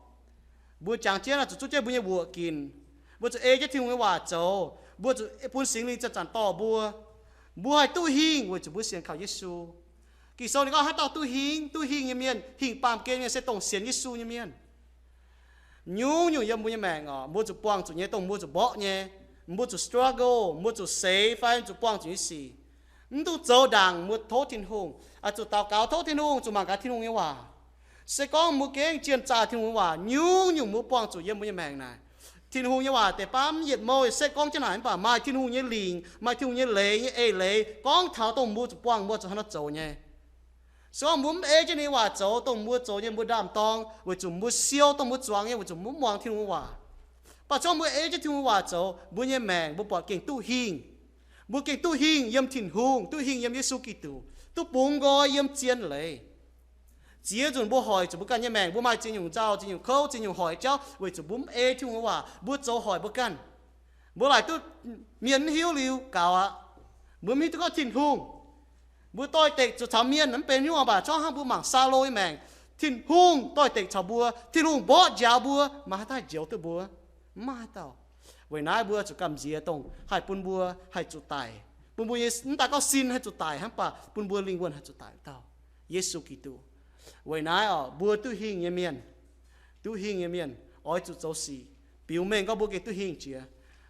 Mbuo jangx jienv oix zuqc zuqv jienv mbuo nyei wuoqc ginc. Mbuo zuqc ei jienv Tin-Hungh nyei waac zoux. Mbuo zuqc bun Singx Lingh zanc-zanc dorh mbuo. Mbuo haih duqv hingh weic zuqc mbuo sienx kaux Yesu. Ging-Sou ninh gorngv haaix dauh duqv hingh, duqv hingh nyei mienh, hingh baamh gen nyei mienh se dongh sienx Yesu nyei mienh. Nyungc-nyungc yiem mbuo nyei maengc oc, mbuo zuqc buangh zuqc nyei, dongh mbuo zuqc mborqv nyei, mbuo zuqc struggle, mbuo zuqc seix fai zuqc buangh zuqc nyei sic, mv dungx zoux ndaangc mbuo tov Tin-Hungh. Oix zuqc daux gaux tov Tin-Hungh, zuqc mangc gaax Tin-Hungh nyei waac. Se gorngv mbuo gengh jienh zaah Tin-Hungh nyei waac, nyungc-nyungc mbuo buangh zuqc yiem mbuo nyei maengc naaic. Tin-Hungh nyei waac deix baav mv yietc mouh setv gorngv jienv naaic, mv baac maaih Tin-Hungh nyei lingc, maaih Tin-Hungh nyei leiz, nyei eix leiz gorngv taux dongh mbuo zuqc buangh, mbuo zuqc haaix nor zoux nyei. Se gorngv mbuo mv ei jienv ninh nyei waac zoux, dongh mbuo zoux nyei mbuo ndaam-dorng weic zuqc mbuo siou, dongh mbuo zuangx nyei weic zuqc mbuo mv muangx Tin-Hungh nyei waac. Mv baac se gorngv mbuo ei jienv Tin-Hungh nyei waac zoux, mbuo nyei maengc mbuo buatc gengh duqv hingh. Mbuo gengh duqv hingh yiem Tin-Hungh, duqv hingh yiem Yesu Giduc, duqv bungx nqoi yiem zien leiz. Ziex nzunc mbuo hoic zuqc mbuo ganh nyei maengc, mbuo maaih ziex nyungc nzauh, ziex nyungc kouv, ziex nyungc hoic jauv weic zuqc mbuo mv ei Tin-Hungh nyei waac, mbuo zoux hoic mbuo ganh. Mbuo laaic duqv mienh mv hiuv liuz gaux aqv. Mbuo mv hiuv duqv gorngv Tin-Hungh, mbuo doix-dekc zuqc caux mienh mv benx nyungc, mv baac zorqv hnangv mbuo mangc Saulo nyei maengc, Tin-Hungh doix-dekc caux mbuo, Tin-Hungh mborqv njaaux mbuo, maaih haaix dauh haih njoux duqv mbuo? Mv maaih haaix dauh. Weic naaiv mbuo zuqc gamh nziex dongh haih bun mbuo haih zuqc daic, bun mbuo nyei mv daaih gorngv sin haih zuqc daic hnangv, mv baac bun mbuo lingh wuonh haih zuqc daic wuov dauh, Yesu Giduc. Weic naaiv oc, mbuo duqv hingh nyei mienh, duqv hingh nyei mienh oix zuqc zoux sic biux mengh gorngv mbuo gengh duqv hingh jiex.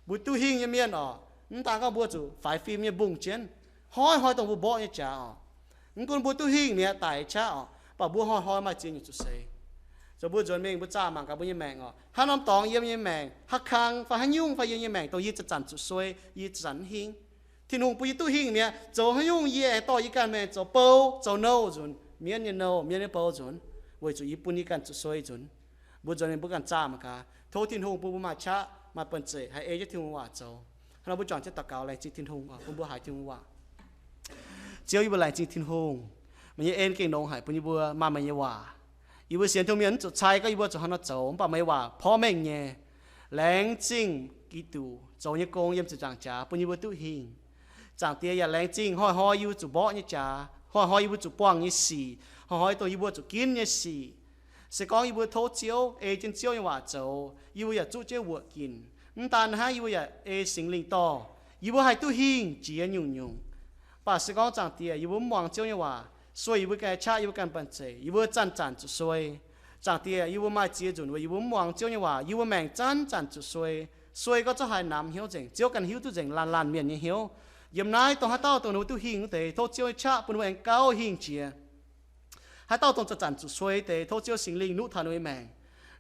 Mbuo duqv hingh nyei mienh oc, mv daan gorngv mbuo zuqc faix fim nyei mbungh jienv, hnoi-hnoi dongh mbuo mborqv nyei jaax oc. Mv gunv mbuo duqv hingh mi'aqv, daic qaqv oc, mv baac mbuo hnoi-hnoi maaih ziex nyungc zuqc seix. Zoux mbuo nzuonx mingh mbuo zaah mangc gaax mbuo nyei maengc oc, haaix norm dorngx yiem nyei maengc, haaix kang fai haaix nyungc fai yiem nyei maengc dongh yie zanc-zanc zuqc suei, yie zanc-zanc mv hingh. Tin-Hungh bun yie duqv hingh mi'aqv. Zoux haaix nyungc yie aengx dorh yie ganh maengc zoux bou, zoux nouh nzunc, mienv nyei nouh, mienv nyei bou nzunc, weic zuqc yie bun yie ganh zuqc suei nzunc. Mbuo nzuonx mingh mbuo ganh zaah mangc gaax. Tov Tin-Hungh bun mbuo maaih qaqv, maaih buonv-zeic, haih ei jienv Tin-Hungh waac zoux. Hnangv nor mbuo juangc jienv daux gaux, laengz zingh Tin-Hungh oc, bun mbuo haiz Tin-Hungh waac. Ziouv, yie mbuo laengz zingh Tin-Hungh. Meih nyei en gengh longx haic bun yie mbuo maaih meih nyei waac. Yie mbuo sienx Tin-Hungh mienh mv zuqc cai gorngv yie mbuo zuqc haaix nor zoux, mv baac meih nyei waac porv mengh nyei. Laengz zingh Giduc zoux nyei gong yiem ziepc nzaangc jaax bun yie mbuo duqv hingh. Zaangc Diex, yaac laengz zingh hnoi-hnoi yie mbuo zuqc mborqv nyei jaax, hnoi-hnoi yie mbuo zuqc buangh nyei sic, hnoi-hnoi dongh yie mbuo zuqc ginv nyei sic. Se gorngv yie mbuo tov Ziouv, ei jienv Ziouv nyei waac zoux, yie mbuo yaac zuqv Ziouv wuoqc ginc. Mv daan hnangv, yie mbuo yaac ei Singx Lingh dorh, yie mbuo haih duqv hingh jiex nyungc-nyungc. Mv baac se gorngv Zaangc Diex, yie mbuo mv muangx Ziouv nyei waac, suei yie mbuo ganh qaqv, yie mbuo ganh buonv-zeic, yie mbuo zanc-zanc zuqc suei. Zaangc Diex, yie mbuo maaih ziex nzunc weic yie mbuo mv muangx Ziouv nyei waac, yie mbuo maengc zanc-zanc zuqc suei. Suei gorngv zorqv haaix namx hnyouv nzengc, Ziouv ganh hiuv duqv nzengc laanh laanh mienh nyei hnyouv. Yiem naaiv dongh haaix dauh dongh ninh mbuo duqv hingh wuov deix, tov Ziouv nyei qaqv bun ninh mbuo aengx gauh hingh jiex. Haaix dauh dongh zanc-zanc zuqc suei deix, tov Ziouv Singx Lingh nuqv taux ninh mbuo nyei maengc,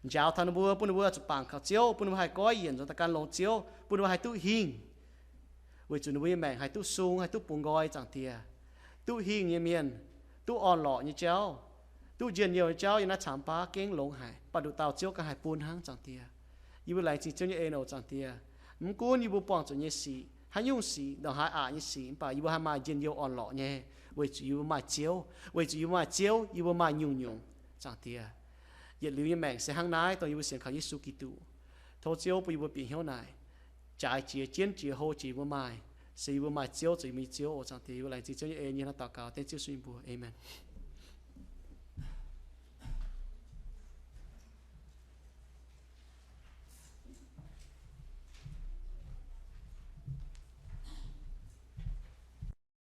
njaaux taux ninh mbuo, bun ninh mbuo zuqc bangc kaux Ziouv, bun ninh mbuo haih goiv yienc nzuonx daaih gan longx Ziouv, bun ninh mbuo haih duqv hingh, weic zuqc ninh mbuo nyei maengc haih duqv sung, haih duqv bungx nqoi, Zaangc Diex. Duqv hingh nyei mienh, duqv orn-lorqc nyei jauv, duqv njien-youh nyei jauv yiem naaiv camv baav gengh longx haic, mv baac nduqc dauh Ziouv ganh haih bun hnangv, Zaangc Diex. Yie mbuo laengz zingh Ziouv nyei en oc, Zaangc Diex. Mv gunv yie mbuo buangh zuqc nyei sic, haaix nyungc sic, ndongc haaix aqc nyei sic, mv baac yie mbuo haih maaih njien-youh orn-lorqc nyei, weic zuqc yie mbuo maaih Ziouv. Weic zuqc yie mbuo maaih Ziouv, yie mbuo maaih nyungc-nyungc, Zaangc Diex. Yietc liuz nyei maengc se hnangv naaiv, dongh yie mbuo sienx kaux Yesu Giduc. Tov Ziouv bun yie mbuo bieqc hnyouv naaic, jaaix jiex, jienv jiex, hlo jiex yie mbuo maaih, se yie mbuo maaih Ziouv zoux yie mbuo nyei Ziouv oc. Zaangc Diex, yie mbuo laengz zingh Ziouv nyei en, yie hnangv naaiv daux gaux dengv Ziouv sun yie mbuo. Aamen.